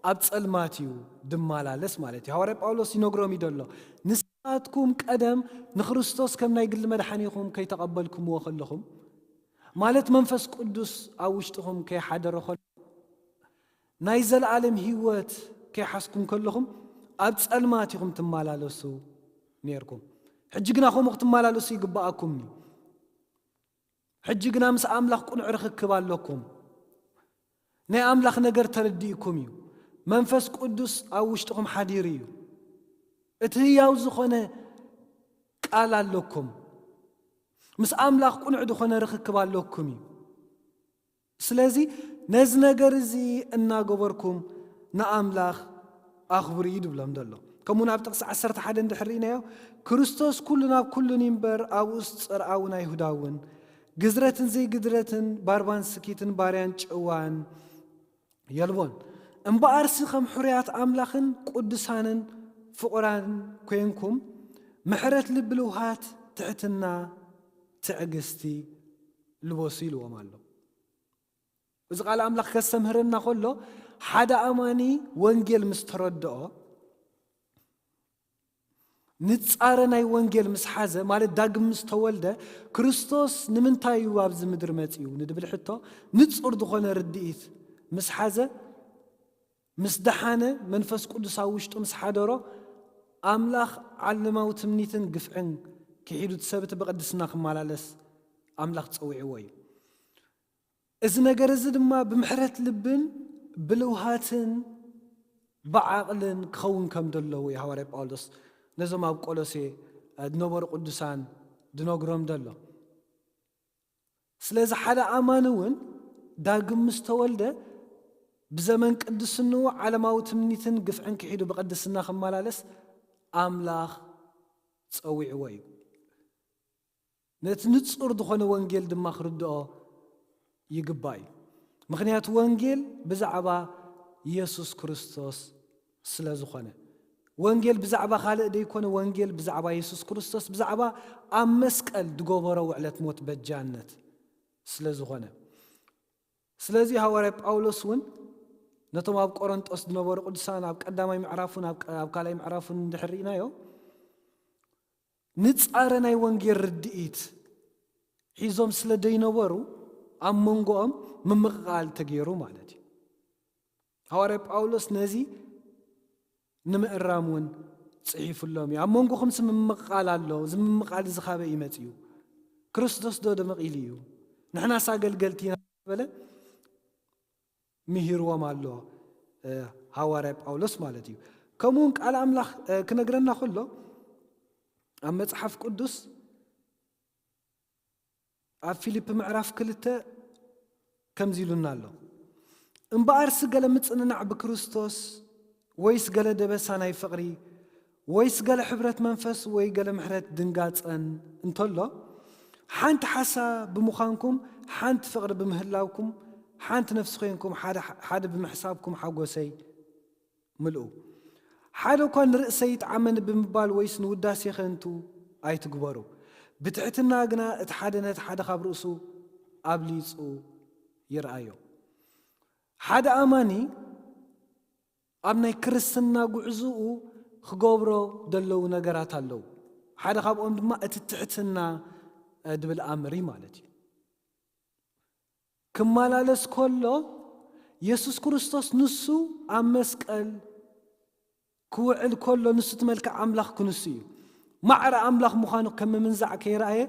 ኣብ ጸልማት እዩ ድመላለስ ማለት እዩ። ሃዋርያ ጳውሎስ ይነግሮም እዩ ዘሎ። ንስኻትኩም ቀደም ንክርስቶስ ከም ናይ ግሊ መድሓኒኹም ከይተቐበልኩምዎ ከለኹም፣ ማለት መንፈስ ቅዱስ ኣብ ውሽጥኹም ከይሓደረ ከሎ፣ ናይ ዘለኣለም ህይወት ከይሓዝኩም ከለኹም ኣብ ጸልማት ኢኹም ትመላለሱ ነይርኩም። ሕጂ ግና ከምኡ ክትመላለሱ ይግብኣኩም እዩ። ሕጂ ግና ምስ ኣምላኽ ቅኑዕ ርኽክብ ኣለኩም። ናይ ኣምላኽ ነገር ተረዲእኩም እዩ። መንፈስ ቅዱስ ኣብ ውሽጥኹም ሓዲሩ እዩ። እቲ ህያው ዝኾነ ቃል ኣለኩም። ምስ ኣምላኽ ቅኑዕ ዝኾነ ርኽክብ ኣለኩም እዩ። ስለዚ ነዚ ነገር እዚ እናገበርኩም ንኣምላኽ ኣኽብሩ እዩ ድብሎም ዘሎ። ከምኡ ናብ ጥቕሲ ዓሰርተ ሓደ እንድሕር ርኢናዮ፣ ክርስቶስ ኩሉ ናብ ኩሉን እዩ እምበር ኣብኡስ ጽርኣውን ኣይሁዳውን፣ ግዝረትን ዘይግዝረትን፣ ባርባን ስኪትን፣ ባርያን ጭዋን የልቦን። እምበኣርሲ ከም ሕሩያት ኣምላኽን ቅዱሳንን ፍቑራን ኮይንኩም፣ ምሕረት ልቢ ልውሃት፣ ትሕትና፣ ትዕግስቲ ልበሱ ኢልዎም ኣሎ። እዚ ቃል ኣምላኽ ከስተምህረና ከሎ፣ ሓደ ኣማኒ ወንጌል ምስ ተረድኦ፣ ንጻረ ናይ ወንጌል ምስ ሓዘ፣ ማለት ዳግም ምስ ተወልደ፣ ክርስቶስ ንምንታይ እዩ ኣብዚ ምድሪ መጺኡ ንድብል ሕቶ፣ ንጹር ዝኾነ ርድኢት ምስ ሓዘ፣ ምስ ደሓነ፣ መንፈስ ቅዱስ ኣብ ውሽጡ ምስ ሓደሮ፣ ኣምላኽ ዓለማዊ ትምኒትን ግፍዕን ክሒዱ፣ እቲ ሰብ እቲ ብቅድስና ክመላለስ ኣምላኽ ጸዊዕዎ እዩ። እዚ ነገር እዚ ድማ ብምሕረት ልብን ብልውሃትን ብዓቕልን ክኸውን ከም ዘለዎ እዩ ሃዋርያ ጳውሎስ ነዞም ኣብ ቆሎሴ ዝነበሩ ቅዱሳን ዝነግሮም ዘሎ። ስለዚ ሓደ ኣማኒ እውን ዳግም ምስ ተወልደ ብዘመን ቅድስንኡ ዓለማዊ ትምኒትን ግፍዕን ክሒዱ ብቅድስና ክመላለስ ኣምላኽ ጸዊዕዎ እዩ። ነቲ ንጹር ዝኾነ ወንጌል ድማ ክርድኦ ይግባእ እዩ። ምኽንያቱ ወንጌል ብዛዕባ የሱስ ክርስቶስ ስለ ዝኾነ። ወንጌል ብዛዕባ ካልእ ደይኮነ፣ ወንጌል ብዛዕባ የሱስ ክርስቶስ፣ ብዛዕባ ኣብ መስቀል ዝገበሮ ውዕለት ሞት በጃነት ስለ ዝኾነ። ስለዚ ሃዋርያ ጳውሎስ እውን ነቶም ኣብ ቆሮንጦስ ዝነበሩ ቅዱሳን ኣብ ቀዳማይ ምዕራፉን ኣብ ቀ-፣ ኣብ ካልኣይ ምዕራፉን እንድሕር ርኢናዮ፣ ንጻረ ናይ ወንጌል ርድኢት ሒዞም ስለ ዘይነበሩ ኣብ መንጎኦም ምምቕቓል ተገይሩ ማለት እዩ። ሃዋርያ ጳውሎስ ነዚ ንምእራም እውን ጽሒፉሎም እዩ። ኣብ መንጎኹምሲ ምምቕቓል ኣሎ፣ እዚ ምምቕቓል እዚ ካበይ እዩ መጺኡ? ክርስቶስ ዶ ደመቕ ኢሉ እዩ? ንሕናስ ኣገልገልቲ ኢና በለ ምሂርዎም ኣሎ፣ እ፣ ሃዋርያ ጳውሎስ ማለት እዩ። ከምኡውን ቃል ኣምላኽ፣ እ፣ ክነግረና ከሎ ኣብ መጽሓፍ ቅዱስ ኣብ ፊልፕ ምዕራፍ ክልተ ከምዚ ኢሉና ኣሎ። እምበኣርሲ ገለ ምጽንናዕ ብክርስቶስ፣ ወይስ ገለ ደበሳ ናይ ፍቕሪ፣ ወይስ ገለ ሕብረት መንፈስ፣ ወይ ገለ ምሕረት ድንጋጸን እንተሎ፣ ሓንቲ ሓሳብ ብምዃንኩም፣ ሓንቲ ፍቕሪ ብምህላውኩም፣ ሓንቲ ነፍሲ ኮይንኩም፣ ሓደ፣ ሓደ ብምሕሳብኩም ሓጎሰይ ምልኡ። ሓደ እኳ ንርእሰይ ይጥዓመኒ ብምባል ወይስ ንውዳሴ ከንቱ ኣይትግበሩ። ብትሕትና ግና እቲ ሓደ ነቲ ሓደ ካብ ርእሱ ኣብሊጹ ይርኣዮ። ሓደ ኣማኒ ኣብ ናይ ክርስትና ጉዕዝኡ ክገብሮ ዘለዉ ነገራት ኣለዉ። ሓደ ካብኦም ድማ እቲ ትሕትና፣ እ፣ ድብል ኣምር እዩ ማለት እዩ። ክመላለስ ከሎ የሱስ ክርስቶስ ንሱ ኣብ መስቀል ክውዕል ከሎ ንሱ እቲ መልክዕ ኣምላኽ ክንሱ እዩ። ማዕረ ኣምላኽ ምዃኑ ከም ምምንዛዕ ከይረኣየ፣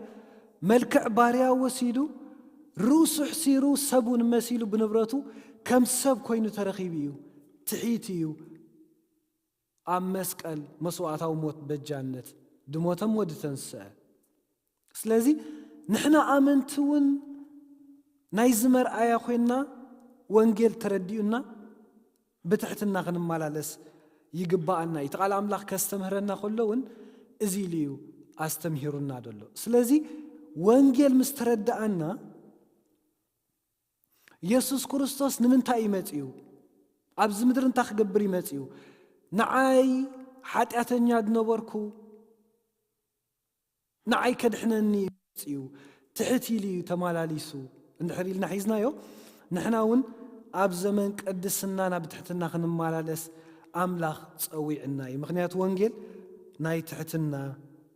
መልክዕ ባርያ ወሲዱ፣ ርእሱ ሕሲሩ፣ ሰብ እውን መሲሉ ብንብረቱ ከም ሰብ ኮይኑ ተረኺቡ እዩ። ትሒት እዩ። ኣብ መስቀል መስዋእታዊ ሞት በጃነት ድሞተ እሞ ድተንስአ። ስለዚ ንሕና ኣመንቲ እውን ናይዚ መርኣያ ኮይንና፣ ወንጌል ተረዲኡና ብትሕትና ክንመላለስ ይግባኣና እዩ። እቲ ቃል ኣምላኽ ከስተምህረና ከሎ እውን እዚ ኢሉ እዩ ኣስተምሂሩና ዘሎ። ስለዚ ወንጌል ምስ ተረዳኣና፣ የሱስ ክርስቶስ ንምንታይ እዩ መጺኡ? ኣብዚ ምድሪ እንታይ ክገብር እዩ መጺኡ? ንዓይ ሓጢኣተኛ ዝነበርኩ፣ ንዓይ ከድሕነኒ እዩ መጺኡ። ትሕት ኢሉ እዩ ተማላሊሱ። እንድሕር ኢልና ሒዝናዮ፣ ንሕና እውን ኣብ ዘመን ቅድስና ናብ ትሕትና ክንመላለስ ኣምላኽ ጸዊዕና እዩ። ምኽንያቱ ወንጌል ናይ ትሕትና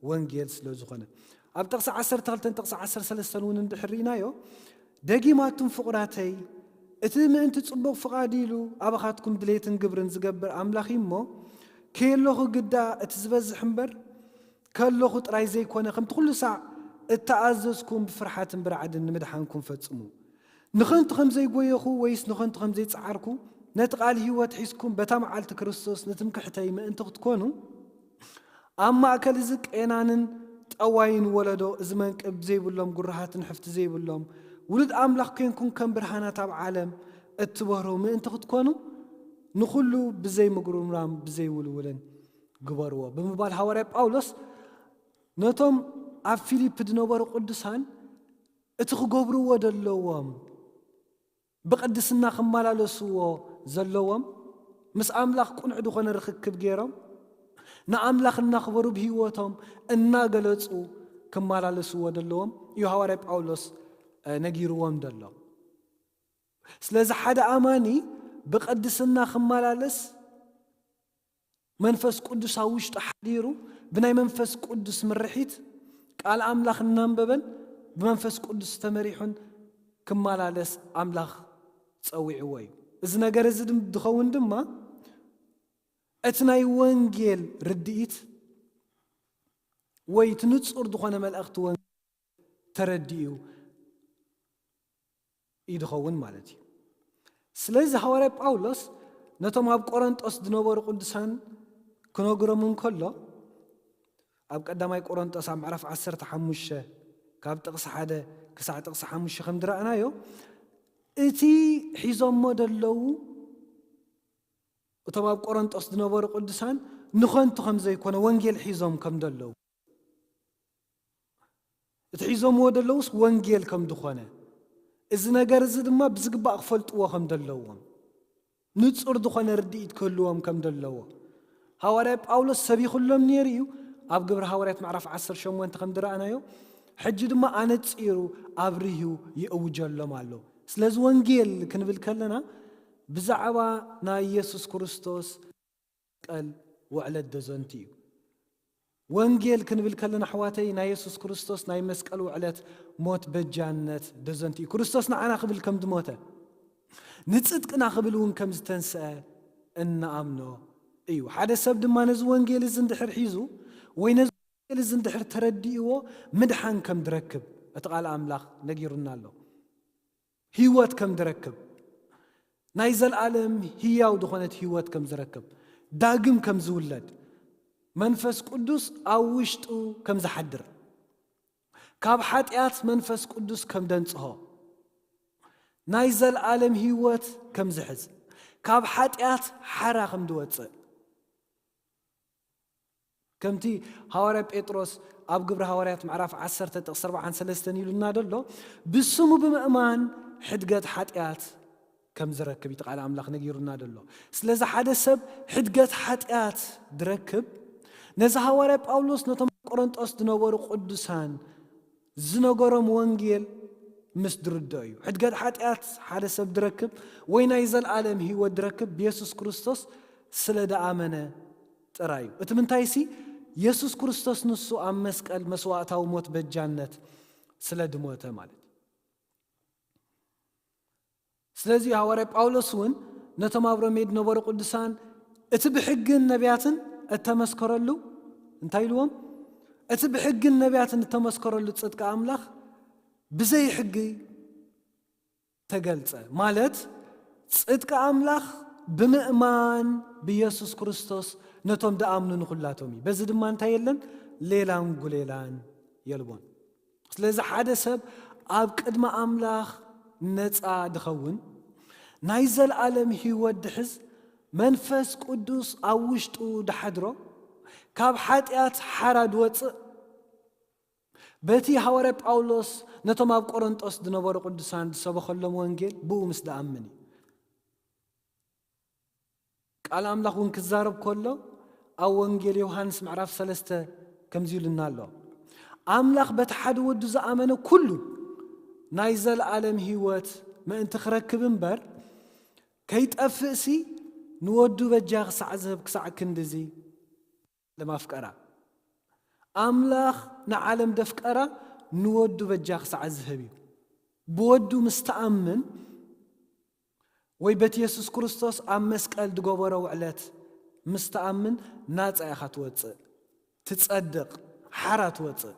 ወንጌል ስለ ዝኾነ። ኣብ ጥቕሲ ዓሰርተ ክልተን ጥቕሲ ዓሰርተ ሰለስተን እውን እንድሕር ርኢናዮ፣ ደጊማቱም ፍቑራተይ፣ እቲ ምእንቲ ጽቡቕ ፍቓድ ኢሉ ኣባኻትኩም ድሌትን ግብርን ዝገብር ኣምላኽ እዩ እሞ፣ ከየለኹ ግዳ እቲ ዝበዝሕ እምበር፣ ከለኹ ጥራይ ዘይኮነ፣ ከምቲ ኩሉ ሳዕ እተኣዘዝኩም ብፍርሓትን ብራዕድን ንምድሓንኩም ፈጽሙ። ንኸንቱ ከም ዘይጎየኹ ወይስ ንኸንቱ ከም ዘይጸዓርኩ፣ ነቲ ቃል ህይወት ሒዝኩም በታ መዓልቲ ክርስቶስ ንትምክሕተይ ምእንቲ ክትኮኑ፣ ኣብ ማእከል እዚ ቄናንን ጠዋይን ወለዶ፣ እዚ መንቅብ ዘይብሎም፣ ጉርሃትን ሕፍቲ ዘይብሎም፣ ውሉድ ኣምላኽ ኬንኩም ከም ብርሃናት ኣብ ዓለም እትበርሁ ምእንቲ ክትኮኑ፣ ንኹሉ ብዘይ ምጉርምራም ብዘይ ውልውልን ግበርዎ ብምባል ሃዋርያ ጳውሎስ ነቶም ኣብ ፊሊፕ ዝነበሩ ቅዱሳን እቲ ክገብርዎ ዘለዎም፣ ብቅድስና ክመላለስዎ ዘለዎም፣ ምስ ኣምላኽ ቅኑዕ ዝኾነ ርኽክብ ገይሮም ንኣምላኽ እናኽበሩ ብህይወቶም እናገለጹ ክመላለስዎ ዘለዎም እዩ ሃዋርያ ጳውሎስ፣ እ፣ ነጊርዎም ዘሎ። ስለዚ ሓደ ኣማኒ ብቅድስና ክመላለስ መንፈስ ቅዱስ ኣብ ውሽጡ ሓዲሩ ብናይ መንፈስ ቅዱስ ምርሒት ቃል ኣምላኽ እናንበበን ብመንፈስ ቅዱስ ተመሪሑን ክመላለስ ኣምላኽ ጸዊዕዎ እዩ። እዚ ነገር እዚ ድም-፣ ድኸውን ድማ እቲ ናይ ወንጌል ርድኢት ወይ እቲ ንጹር ዝኾነ መልእኽቲ ወንጌል ተረዲኡ እዩ ድኸውን ማለት እዩ። ስለዚ ሃዋርያ ጳውሎስ ነቶም ኣብ ቆረንጦስ ዝነበሩ ቅዱሳን ክነግሮም እንከሎ፣ ኣብ ቀዳማይ ቆረንጦስ ኣብ ምዕራፍ ዓሰርተ ሓሙሽተ ካብ ጥቕሲ ሓደ ክሳዕ ጥቕሲ ሓሙሽተ ከም ዝረኣናዮ፣ እቲ ሒዞሞ ዘለዉ እቶም ኣብ ቆረንጦስ ዝነበሩ ቅዱሳን ንኸንቱ ከም ዘይኮነ፣ ወንጌል ሒዞም ከም ዘለዉ፣ እቲ ሒዞምዎ ዘለዉስ ወንጌል ከም ዝኾነ፣ እዚ ነገር እዚ ድማ ብዝግባእ ክፈልጥዎ ከም ዘለዎም፣ ንጹር ዝኾነ ርድኢት ክህልዎም ከም ዘለዎ ሃዋርያ ጳውሎስ ሰቢኹሎም ነይሩ እዩ። ኣብ ግብሪ ሃዋርያት ምዕራፍ ዓሰርተ ሸሞንተ ከም ዝረኣናዮ፣ ሕጂ ድማ ኣነጺሩ ኣብሪሁ ይእውጀሎም ኣሎ። ስለዚ ወንጌል ክንብል ከለና ብዛዕባ ናይ የሱስ ክርስቶስ መስቀል ውዕለት ደዘንቲ እዩ። ወንጌል ክንብል ከለና ኣሕዋተይ ናይ የሱስ ክርስቶስ ናይ መስቀል ውዕለት ሞት በጃነት ደዘንቲ እዩ። ክርስቶስ ንዓና ክብል ከም ዝሞተ፣ ንጽድቅና ክብል እውን ከም ዝተንስአ እንኣምኖ እዩ። ሓደ ሰብ ድማ ነዚ ወንጌል እዚ እንድሕር ሒዙ ወይ ነዚ ወንጌል እዚ እንድሕር ተረዲእዎ ምድሓን ከም ዝረክብ እቲ ቃል ኣምላኽ ነጊሩና ኣሎ። ህይወት ከም ዝረክብ፣ ናይ ዘልኣለም ህያው ዝኾነት ህይወት ከም ዝረክብ፣ ዳግም ከም ዝውለድ፣ መንፈስ ቅዱስ ኣብ ውሽጡ ከም ዝሓድር፣ ካብ ሓጢኣት መንፈስ ቅዱስ ከም ደንጽሆ፣ ናይ ዘልኣለም ህይወት ከም ዝሕዝ፣ ካብ ሓጢኣት ሓራ ከም ዝወጽእ፣ ከምቲ ሃዋርያ ጴጥሮስ ኣብ ግብሪ ሃዋርያት ምዕራፍ ዓሰርተ ጥቕሲ ኣርባዓን ሰለስተን ኢሉና ደሎ፣ ብስሙ ብምእማን ሕድገት ሓጢኣት ከም ዝረክብ እዩ እቲ ቃል ኣምላኽ ነጊሩና ደሎ። ስለዚ ሓደ ሰብ ሕድገት ሓጢኣት ድረክብ፣ ነዚ ሃዋርያ ጳውሎስ ነቶም ቆረንጦስ ዝነበሩ ቅዱሳን ዝነገሮም ወንጌል ምስ ድርድኦ እዩ። ሕድገት ሓጢኣት ሓደ ሰብ ድረክብ ወይ ናይ ዘልኣለም ህይወት ድረክብ ብየሱስ ክርስቶስ ስለ ደኣመነ ጥራይ እዩ። እቲ ምንታይሲ የሱስ ክርስቶስ ንሱ ኣብ መስቀል መስዋእታዊ ሞት በጃነት ስለ ድሞተ ማለት እዩ። ስለዚ ሃዋርያ ጳውሎስ እውን ነቶም ኣብ ሮሜ ዝነበሩ ቅዱሳን እቲ ብሕግን ነቢያትን እተመስከረሉ እንታይ ኢልዎም? እቲ ብሕግን ነቢያትን እተመስከረሉ ጽድቂ ኣምላኽ ብዘይ ሕጊ ተገልጸ። ማለት ጽድቂ ኣምላኽ ብምእማን ብኢየሱስ ክርስቶስ ነቶም ደኣምኑ ንኹላቶም እዩ። በዚ ድማ እንታይ የለን? ሌላን ጉሌላን የልቦን። ስለዚ ሓደ ሰብ ኣብ ቅድሚ ኣምላኽ ነጻ ድኸውን፣ ናይ ዘለኣለም ህይወት ድሕዝ፣ መንፈስ ቅዱስ ኣብ ውሽጡ ድሓድሮ፣ ካብ ሓጢኣት ሓራ ድወጽእ፣ በቲ ሃዋርያ ጳውሎስ ነቶም ኣብ ቆሮንጦስ ዝነበሩ ቅዱሳን ዝሰበኸሎም ወንጌል ብኡ ምስ ደኣምን እዩ። ቃል ኣምላኽ እውን ክዛረብ ከሎ ኣብ ወንጌል ዮሃንስ ምዕራፍ ሰለስተ ከምዚ ኢሉና ኣሎ። ኣምላኽ በቲ ሓደ ወዱ ዝኣመነ ኩሉ ናይ ዘለኣለም ህይወት ምእንቲ ክረክብ እምበር ከይጠፍእሲ ንወዱ በጃ ክሳዕ ዝህብ ክሳዕ ክንድዚ ዓለም ኣፍቀራ። ኣምላኽ ንዓለም ደፍቀራ ንወዱ በጃ ክሳዕ ዝህብ እዩ። ብወዱ ምስ ተኣምን ወይ በቲ የሱስ ክርስቶስ ኣብ መስቀል ዝገበሮ ውዕለት ምስ ተኣምን ናጻ ኢኻ ትወጽእ፣ ትጸድቕ፣ ሓራ ትወጽእ።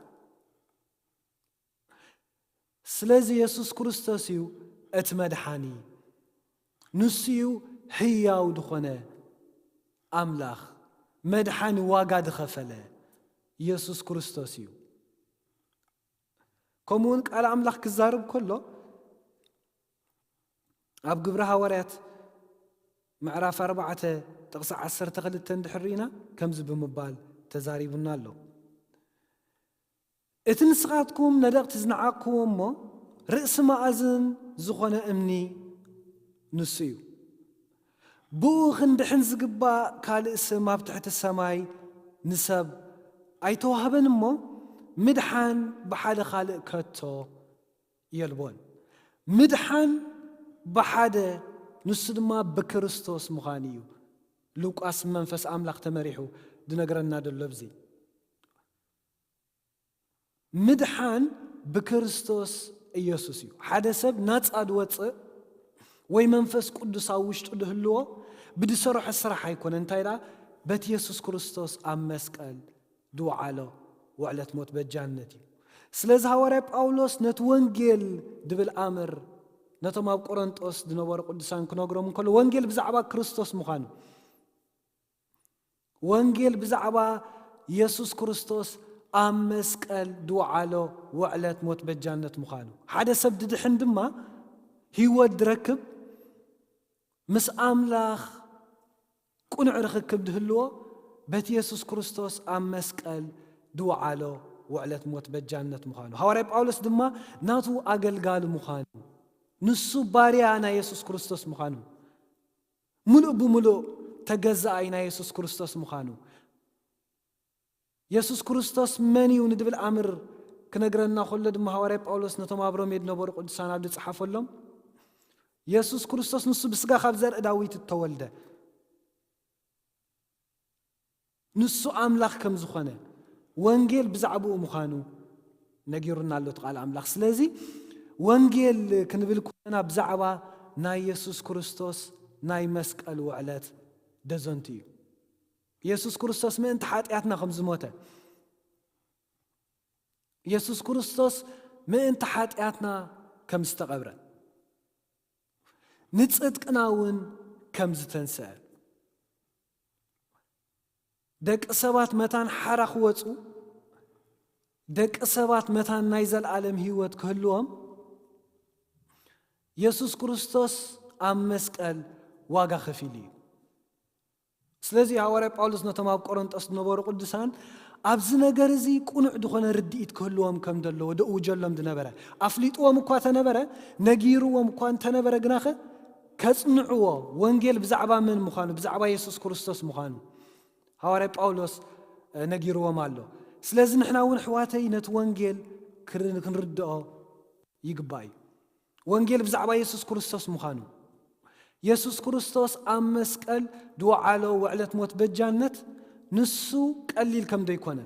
ስለዚ የሱስ ክርስቶስ እዩ እቲ መድሓኒ። ንሱ እዩ ህያው ዝኾነ ኣምላኽ፣ መድሓኒ ዋጋ ዝኸፈለ የሱስ ክርስቶስ እዩ። ከምኡ እውን ቃል ኣምላኽ ክዛረብ ከሎ ኣብ ግብሪ ሃዋርያት ምዕራፍ ኣርባዕተ ጥቕሲ ዓሰርተ ክልተ እንድሕር ርኢና ከምዚ ብምባል ተዛሪቡና ኣሎ። እቲ ንስኻትኩም ነደቕቲ ዝነዓቕክዎ እሞ ርእሲ መኣዝን ዝኾነ እምኒ ንሱ እዩ። ብኡ ክንድሕን ዝግባእ ካልእ ስም ኣብ ትሕቲ ሰማይ ንሰብ ኣይተዋህበን እሞ ምድሓን ብሓደ ካልእ ከቶ የልቦን። ምድሓን ብሓደ ንሱ ድማ ብክርስቶስ ምዃን እዩ። ሉቃስ መንፈስ ኣምላኽ ተመሪሑ ድነግረና ደሎ ብዚ ምድሓን ብክርስቶስ ኢየሱስ እዩ። ሓደ ሰብ ናጻ ድወጽእ ወይ መንፈስ ቅዱስ ኣብ ውሽጡ ድህልዎ ብድሰርሖ ስራሕ ኣይኮነ። እንታይ ደኣ በቲ የሱስ ክርስቶስ ኣብ መስቀል ድወዓሎ ውዕለት ሞት በጃነት እዩ። ስለዚ ሃዋርያ ጳውሎስ ነቲ ወንጌል ድብል ኣምር ነቶም ኣብ ቆሮንጦስ ዝነበሩ ቅዱሳን ክነግሮም እንከሎ ወንጌል ብዛዕባ ክርስቶስ ምዃኑ፣ ወንጌል ብዛዕባ የሱስ ክርስቶስ ኣብ መስቀል ድወዓሎ ውዕለት ሞት በጃነት ምዃኑ፣ ሓደ ሰብ ድድሕን ድማ ህይወት ድረክብ ምስ ኣምላኽ ቅኑዕ ርኽክብ ድህልዎ በቲ የሱስ ክርስቶስ ኣብ መስቀል ድወዓሎ ውዕለት ሞት በጃነት ምዃኑ፣ ሃዋርያ ጳውሎስ ድማ ናቱ ኣገልጋሊ ምዃኑ፣ ንሱ ባርያ ናይ የሱስ ክርስቶስ ምዃኑ፣ ምሉእ ብምሉእ ተገዛኣይ ናይ የሱስ ክርስቶስ ምዃኑ፣ የሱስ ክርስቶስ መን እዩ ንድብል ኣምር ክነግረና ከሎ ድማ ሃዋርያ ጳውሎስ ነቶም ኣብ ሮሜ ዝነበሩ ቅዱሳን ኣብ ዝጸሓፈሎም የሱስ ክርስቶስ ንሱ ብስጋ ካብ ዘርኢ ዳዊት እተወልደ ንሱ ኣምላኽ ከም ዝኾነ ወንጌል ብዛዕባኡ ምዃኑ ነጊሩና ኣሎ እቲ ቃል ኣምላኽ። ስለዚ ወንጌል ክንብል ከለና ብዛዕባ ናይ የሱስ ክርስቶስ ናይ መስቀል ውዕለት ደዘንቱ እዩ። የሱስ ክርስቶስ ምእንቲ ሓጢኣትና ከም ዝሞተ፣ የሱስ ክርስቶስ ምእንቲ ሓጢኣትና ከም ዝተቐብረ፣ ንጽድቅና እውን ከም ዝተንስአ፣ ደቂ ሰባት መታን ሓራ ክወጹ፣ ደቂ ሰባት መታን ናይ ዘለኣለም ህይወት ክህልዎም የሱስ ክርስቶስ ኣብ መስቀል ዋጋ ከፊሉ እዩ። ስለዚ ሃዋርያ ጳውሎስ ነቶም ኣብ ቆሮንጦስ ዝነበሩ ቅዱሳን ኣብዚ ነገር እዚ ቅኑዕ ዝኾነ ርድኢት ክህልዎም ከም ዘለዎ ደእውጀሎም ዝነበረ ኣፍሊጥዎም እኳ ተነበረ፣ ነጊርዎም እኳ እንተነበረ፣ ግናኸ ከጽንዕዎ ወንጌል ብዛዕባ መን ምዃኑ፣ ብዛዕባ የሱስ ክርስቶስ ምዃኑ ሃዋርያ ጳውሎስ ነጊርዎም ኣሎ። ስለዚ ንሕና እውን ኣሕዋተይ ነቲ ወንጌል ክር- ክንርድኦ ይግባእ እዩ። ወንጌል ብዛዕባ የሱስ ክርስቶስ ምዃኑ፣ የሱስ ክርስቶስ ኣብ መስቀል ዝወዓሎ ውዕለት ሞት በጃነት ንሱ ቀሊል ከም ዘይኮነ፣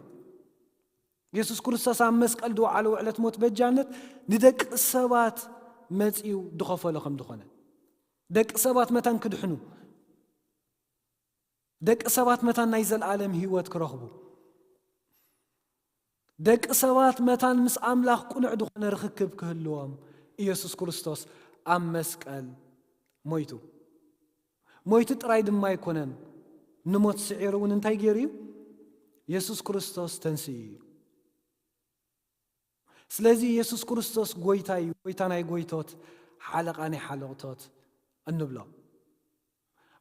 የሱስ ክርስቶስ ኣብ መስቀል ዝወዓሎ ውዕለት ሞት በጃነት ንደቂ ሰባት መጺኡ ዝኸፈሎ ከም ዝኾነ፣ ደቂ ሰባት መታን ክድሕኑ ደቂ ሰባት መታን ናይ ዘለኣለም ህይወት ክረኽቡ፣ ደቂ ሰባት መታን ምስ ኣምላኽ ቅኑዕ ዝኾነ ርኽክብ ክህልዎም፣ ኢየሱስ ክርስቶስ ኣብ መስቀል ሞይቱ። ሞይቱ ጥራይ ድማ ኣይኮነን፣ ንሞት ስዒሩ እውን እንታይ ገይሩ እዩ? ኢየሱስ ክርስቶስ ተንስኡ እዩ። ስለዚ ኢየሱስ ክርስቶስ ጎይታ እዩ፣ ጎይታ ናይ ጎይቶት፣ ሓለቓ ናይ ሓለቕቶት እንብሎ።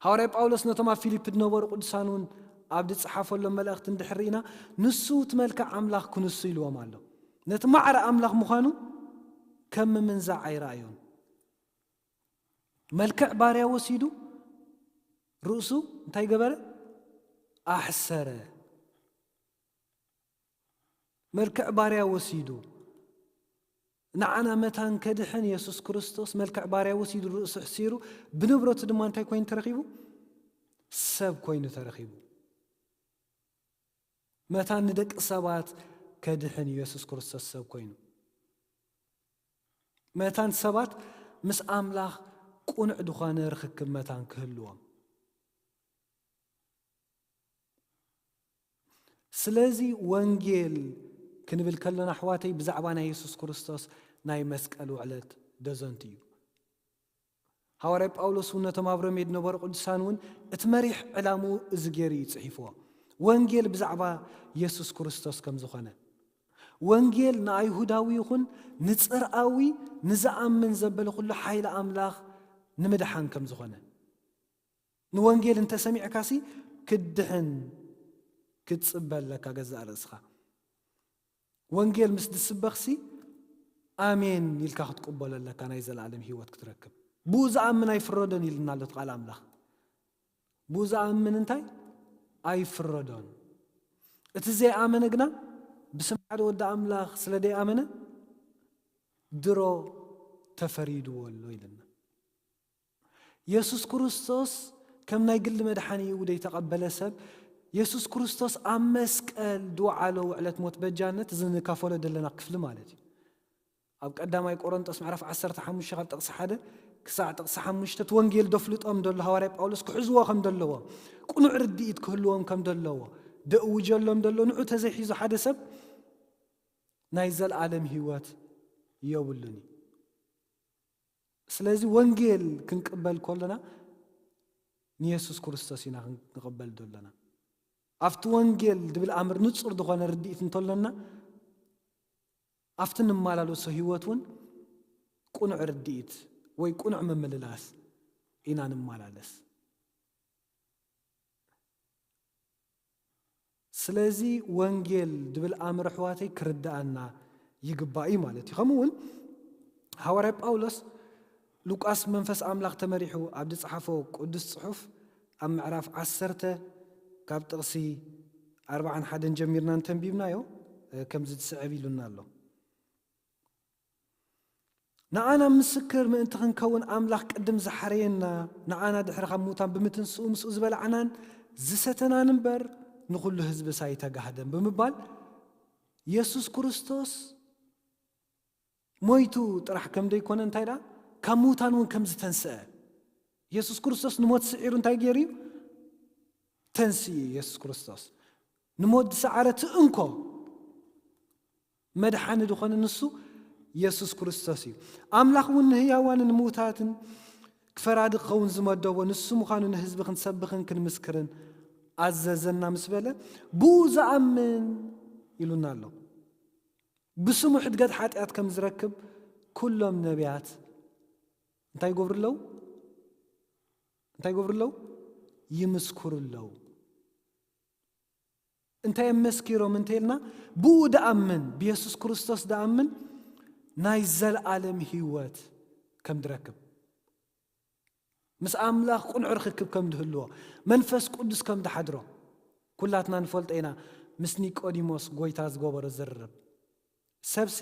ሃዋርያ ጳውሎስ ነቶም ኣብ ፊልፕ ዝነበሩ ቅዱሳን እውን ኣብ ዝጸሓፈሎም መልእኽቲ እንድሕር ርኢና፣ ንሱ እቲ መልክዕ ኣምላኽ ክንሱ ኢልዎም ኣሎ። ነቲ ማዕረ ኣምላኽ ምዃኑ ከም ምምንዛዕ ኣይረኣዮን። መልክዕ ባርያ ወሲዱ ርእሱ እንታይ ገበረ? ኣሕሰረ። መልክዕ ባርያ ወሲዱ ንዓና መታን ከድሕን የሱስ ክርስቶስ መልክዕ ባርያ ወሲዱ ርእሱ ሕሲሩ ብንብረቱ ድማ እንታይ ኮይኑ ተረኺቡ? ሰብ ኮይኑ ተረኺቡ። መታን ንደቂ ሰባት ከድሕን የሱስ ክርስቶስ ሰብ ኮይኑ። መታን ሰባት ምስ ኣምላኽ ቅኑዕ ዝኾነ ርኽክብ መታን ክህልዎም። ስለዚ ወንጌል ክንብል ከለና ኣሕዋተይ ብዛዕባ ናይ የሱስ ክርስቶስ ናይ መስቀል ውዕለት ደዘንቱ እዩ። ሃዋርያ ጳውሎስ እውን ነቶም ኣብ ሮሜ ዝነበሩ ቅዱሳን እውን እቲ መሪሕ ዕላምኡ እዚ ገይሩ እዩ ጽሒፍዎ። ወንጌል ብዛዕባ የሱስ ክርስቶስ ከም ዝኾነ። ወንጌል ንኣይሁዳዊ ይኹን ንጽርኣዊ ንዝኣምን ዘበለ ኩሉ ሓይሊ ኣምላኽ ንምድሓን ከም ዝኾነ። ንወንጌል እንተሰሚዕካሲ ክድሕን ክትጽበ ኣለካ ገዛእ ርእስኻ። ወንጌል ምስ ዝስበኽሲ ኣሜን ኢልካ ክትቅበሎ ኣለካ ናይ ዘለኣለም ህይወት ክትረክብ። ብኡ ዝኣምን ኣይፍረዶን ኢልና ኣሎ እቲ ቃል ኣምላኽ። ብኡ ዝኣምን እንታይ? ኣይፍረዶን። እቲ ዘይኣመነ ግና ብስም ሓደ ወዲ ኣምላኽ ስለ ዘይኣመነ ድሮ ተፈሪድዎ ኣሎ ኢልና። የሱስ ክርስቶስ ከም ናይ ግሊ መድሓኒኡ ዘይተቐበለ ሰብ፣ የሱስ ክርስቶስ ኣብ መስቀል ዝወዓሎ ውዕለት ሞት በጃነት፣ እዚ ንካፈሎ ዘለና ክፍሊ ማለት እዩ። ኣብ ቀዳማይ ቆሮንጦስ ምዕራፍ ዓሰርተ ሓሙሽተ ካብ ጥቕሲ ሓደ ክሳዕ ጥቕሲ ሓሙሽተ እቲ ወንጌል ደፍልጦም ደሎ ሃዋርያ ጳውሎስ ክሕዝዎ ከም ደለዎ፣ ቅኑዕ ርድኢት ክህልዎም ከም ደለዎ፣ ደእውጀሎም ደሎ ንዑ ተዘይሒዙ ሓደ ሰብ ናይ ዘለኣለም ህይወት የብሉን እዩ። ስለዚ ወንጌል ክንቅበል ከለና ንየሱስ ክርስቶስ ኢና ክንቅበል ዘለና። ኣብቲ ወንጌል ድብል ኣምር ንጹር ዝኾነ ርድኢት እንተሎና፣ ኣብቲ ንመላለሶ ህይወት እውን ቅኑዕ ርድኢት ወይ ቅኑዕ ምምልላስ ኢና ንመላለስ። ስለዚ ወንጌል ድብል ኣምር ኣሕዋተይ ክርድኣና ይግባእ እዩ ማለት እዩ። ከምኡ እውን ሃዋርያ ጳውሎስ ሉቃስ መንፈስ ኣምላኽ ተመሪሑ ኣብ ዝጸሓፎ ቅዱስ ጽሑፍ ኣብ ምዕራፍ ዓሰርተ ካብ ጥቕሲ ኣርባዓን ሓደን ጀሚርና እንተንቢብናዮ፣ እ፣ ከምዚ ዝስዕብ ኢሉና ኣሎ። ንዓና ምስክር ምእንቲ ክንከውን ኣምላኽ ቅድም ዝሓረየና፣ ንዓና ድሕሪ ካብ ምዉታን ብምትንስኡ ምስኡ ዝበላዕናን ዝሰተናን እምበር ንኹሉ ህዝብስ ኣይተጋህደን ብምባል የሱስ ክርስቶስ ሞይቱ ጥራሕ ከም ደይኮነ እንታይ ደኣ ካብ ምዉታን እውን ከም ዝተንስአ የሱስ ክርስቶስ ንሞት ስዒሩ እንታይ ገይሩ እዩ? ተንስኡ እዩ የሱስ ክርስቶስ። ንሞት ዝሰዓረ እቲ እንኮ መድሓኒ ዝኾነ ንሱ የሱስ ክርስቶስ እዩ። ኣምላኽ እውን ንህያዋንን ንምዉታትን ክፈራዲ ክኸውን ዝመደቦ ንሱ ምዃኑ ንህዝቢ ክንሰብኽን ክንምስክርን ኣዘዘና ምስ በለ፣ ብኡ ዝኣምን ኢሉና ኣሎ። ብስሙ ሕድገት ሓጢኣት ከም ዝረክብ ኩሎም ነቢያት እንታይ ይገብሩ ኣለዉ? እንታይ ይገብሩ ኣለዉ? ይምስክሩ ኣለዉ። እንታይ እዮም መስኪሮም እንተኢልና፣ ብኡ ደኣምን፣ ብየሱስ ክርስቶስ ደኣምን ናይ ዘለኣለም ህይወት ከም ድረክብ፣ ምስ ኣምላኽ ቅኑዕ ርኽክብ ከም ድህልዎ፣ መንፈስ ቅዱስ ከም ድሓድሮ፣ ኩላትና ንፈልጦ ኢና። ምስ ኒቆዲሞስ ጎይታ ዝገበሮ ዝርርብ፣ ሰብሲ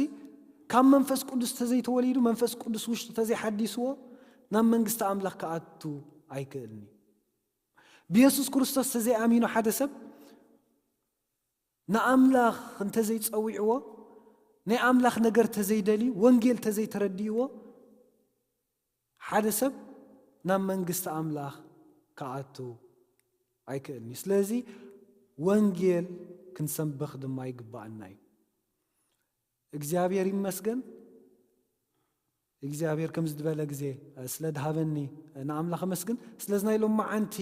ካብ መንፈስ ቅዱስ ተዘይተወሊዱ፣ መንፈስ ቅዱስ ውሽጡ ተዘይሓዲስዎ፣ ናብ መንግስቲ ኣምላኽ ክኣቱ ኣይክእልን እዩ። ብየሱስ ክርስቶስ ተዘይኣሚኑ ሓደ ሰብ ንኣምላኽ እንተዘይጸዊዕዎ፣ ናይ ኣምላኽ ነገር ተዘይደልዩ፣ ወንጌል ተዘይተረድእዎ፣ ሓደ ሰብ ናብ መንግስቲ ኣምላኽ ክኣቱ ኣይክእልን እዩ። ስለዚ ወንጌል ክንሰብኽ ድማ ይግባኣና እዩ። እግዚኣብሔር ይመስገን። እግዚኣብሔር ከምዚ ዝበለ ግዜ ስለ ድሃበኒ ንኣምላኽ ኣመስግን። ስለዚ ናይ ሎማዓንቲ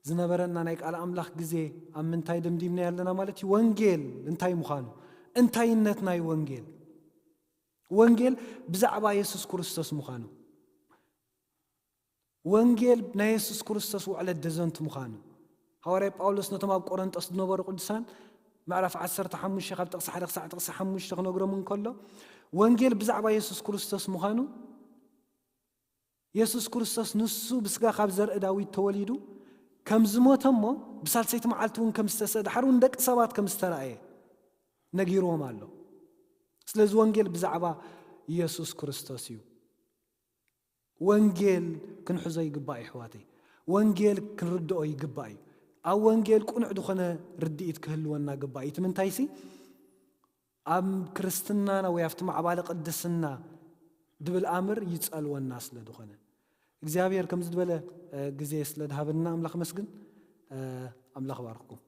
ዝነበረና ናይ ቃል ኣምላኽ ግዜ ኣብ ምንታይ ደምዲምና ኣለና ማለት እዩ? ወንጌል እንታይ ምዃኑ፣ እንታይነት ናይ ወንጌል። ወንጌል ብዛዕባ የሱስ ክርስቶስ ምዃኑ። ወንጌል ናይ የሱስ ክርስቶስ ውዕለት ደዘንቱ ምዃኑ። ሃዋርያ ጳውሎስ ነቶም ኣብ ቆረንጦስ ዝነበሩ ቅዱሳን ምዕራፍ ዓሰርተ ሓሙሽተ ካብ ጥቕሲ ሓደ ክሳዕ ጥቕሲ ሓሙሽተ ክነግሮም እንከሎ፣ ወንጌል ብዛዕባ የሱስ ክርስቶስ ምዃኑ፣ የሱስ ክርስቶስ ንሱ ብስጋ ካብ ዘርኢ ዳዊት ተወሊዱ ከም ዝሞተ እሞ ብሳልሰይቲ መዓልቲ እውን ከም ዝተሰ-፣ ድሓር እውን ደቂ ሰባት ከም ዝተራእየ ነጊርዎም ኣሎ። ስለዚ ወንጌል ብዛዕባ የሱስ ክርስቶስ እዩ። ወንጌል ክንሕዞ ይግባእ እዩ ኣሕዋተይ። ወንጌል ክንርድኦ ይግባእ እዩ። ኣብ ወንጌል ቅኑዕ ዝኾነ ርድኢት ክህልወና ግባእ እዩ። እቲ ምንታይሲ ኣብ ክርስትናና ወይ ኣብቲ ማዕባለ ቅድስና ድብል ኣምር ይጸልወና ስለ ዝኾነ። እግዚኣብሔር ከምዚ ዝበለ፣ እ፣ ግዜ ስለ ድሃበና ኣምላኽ መስግን። እ፣ ኣምላኽ ባርክኩም።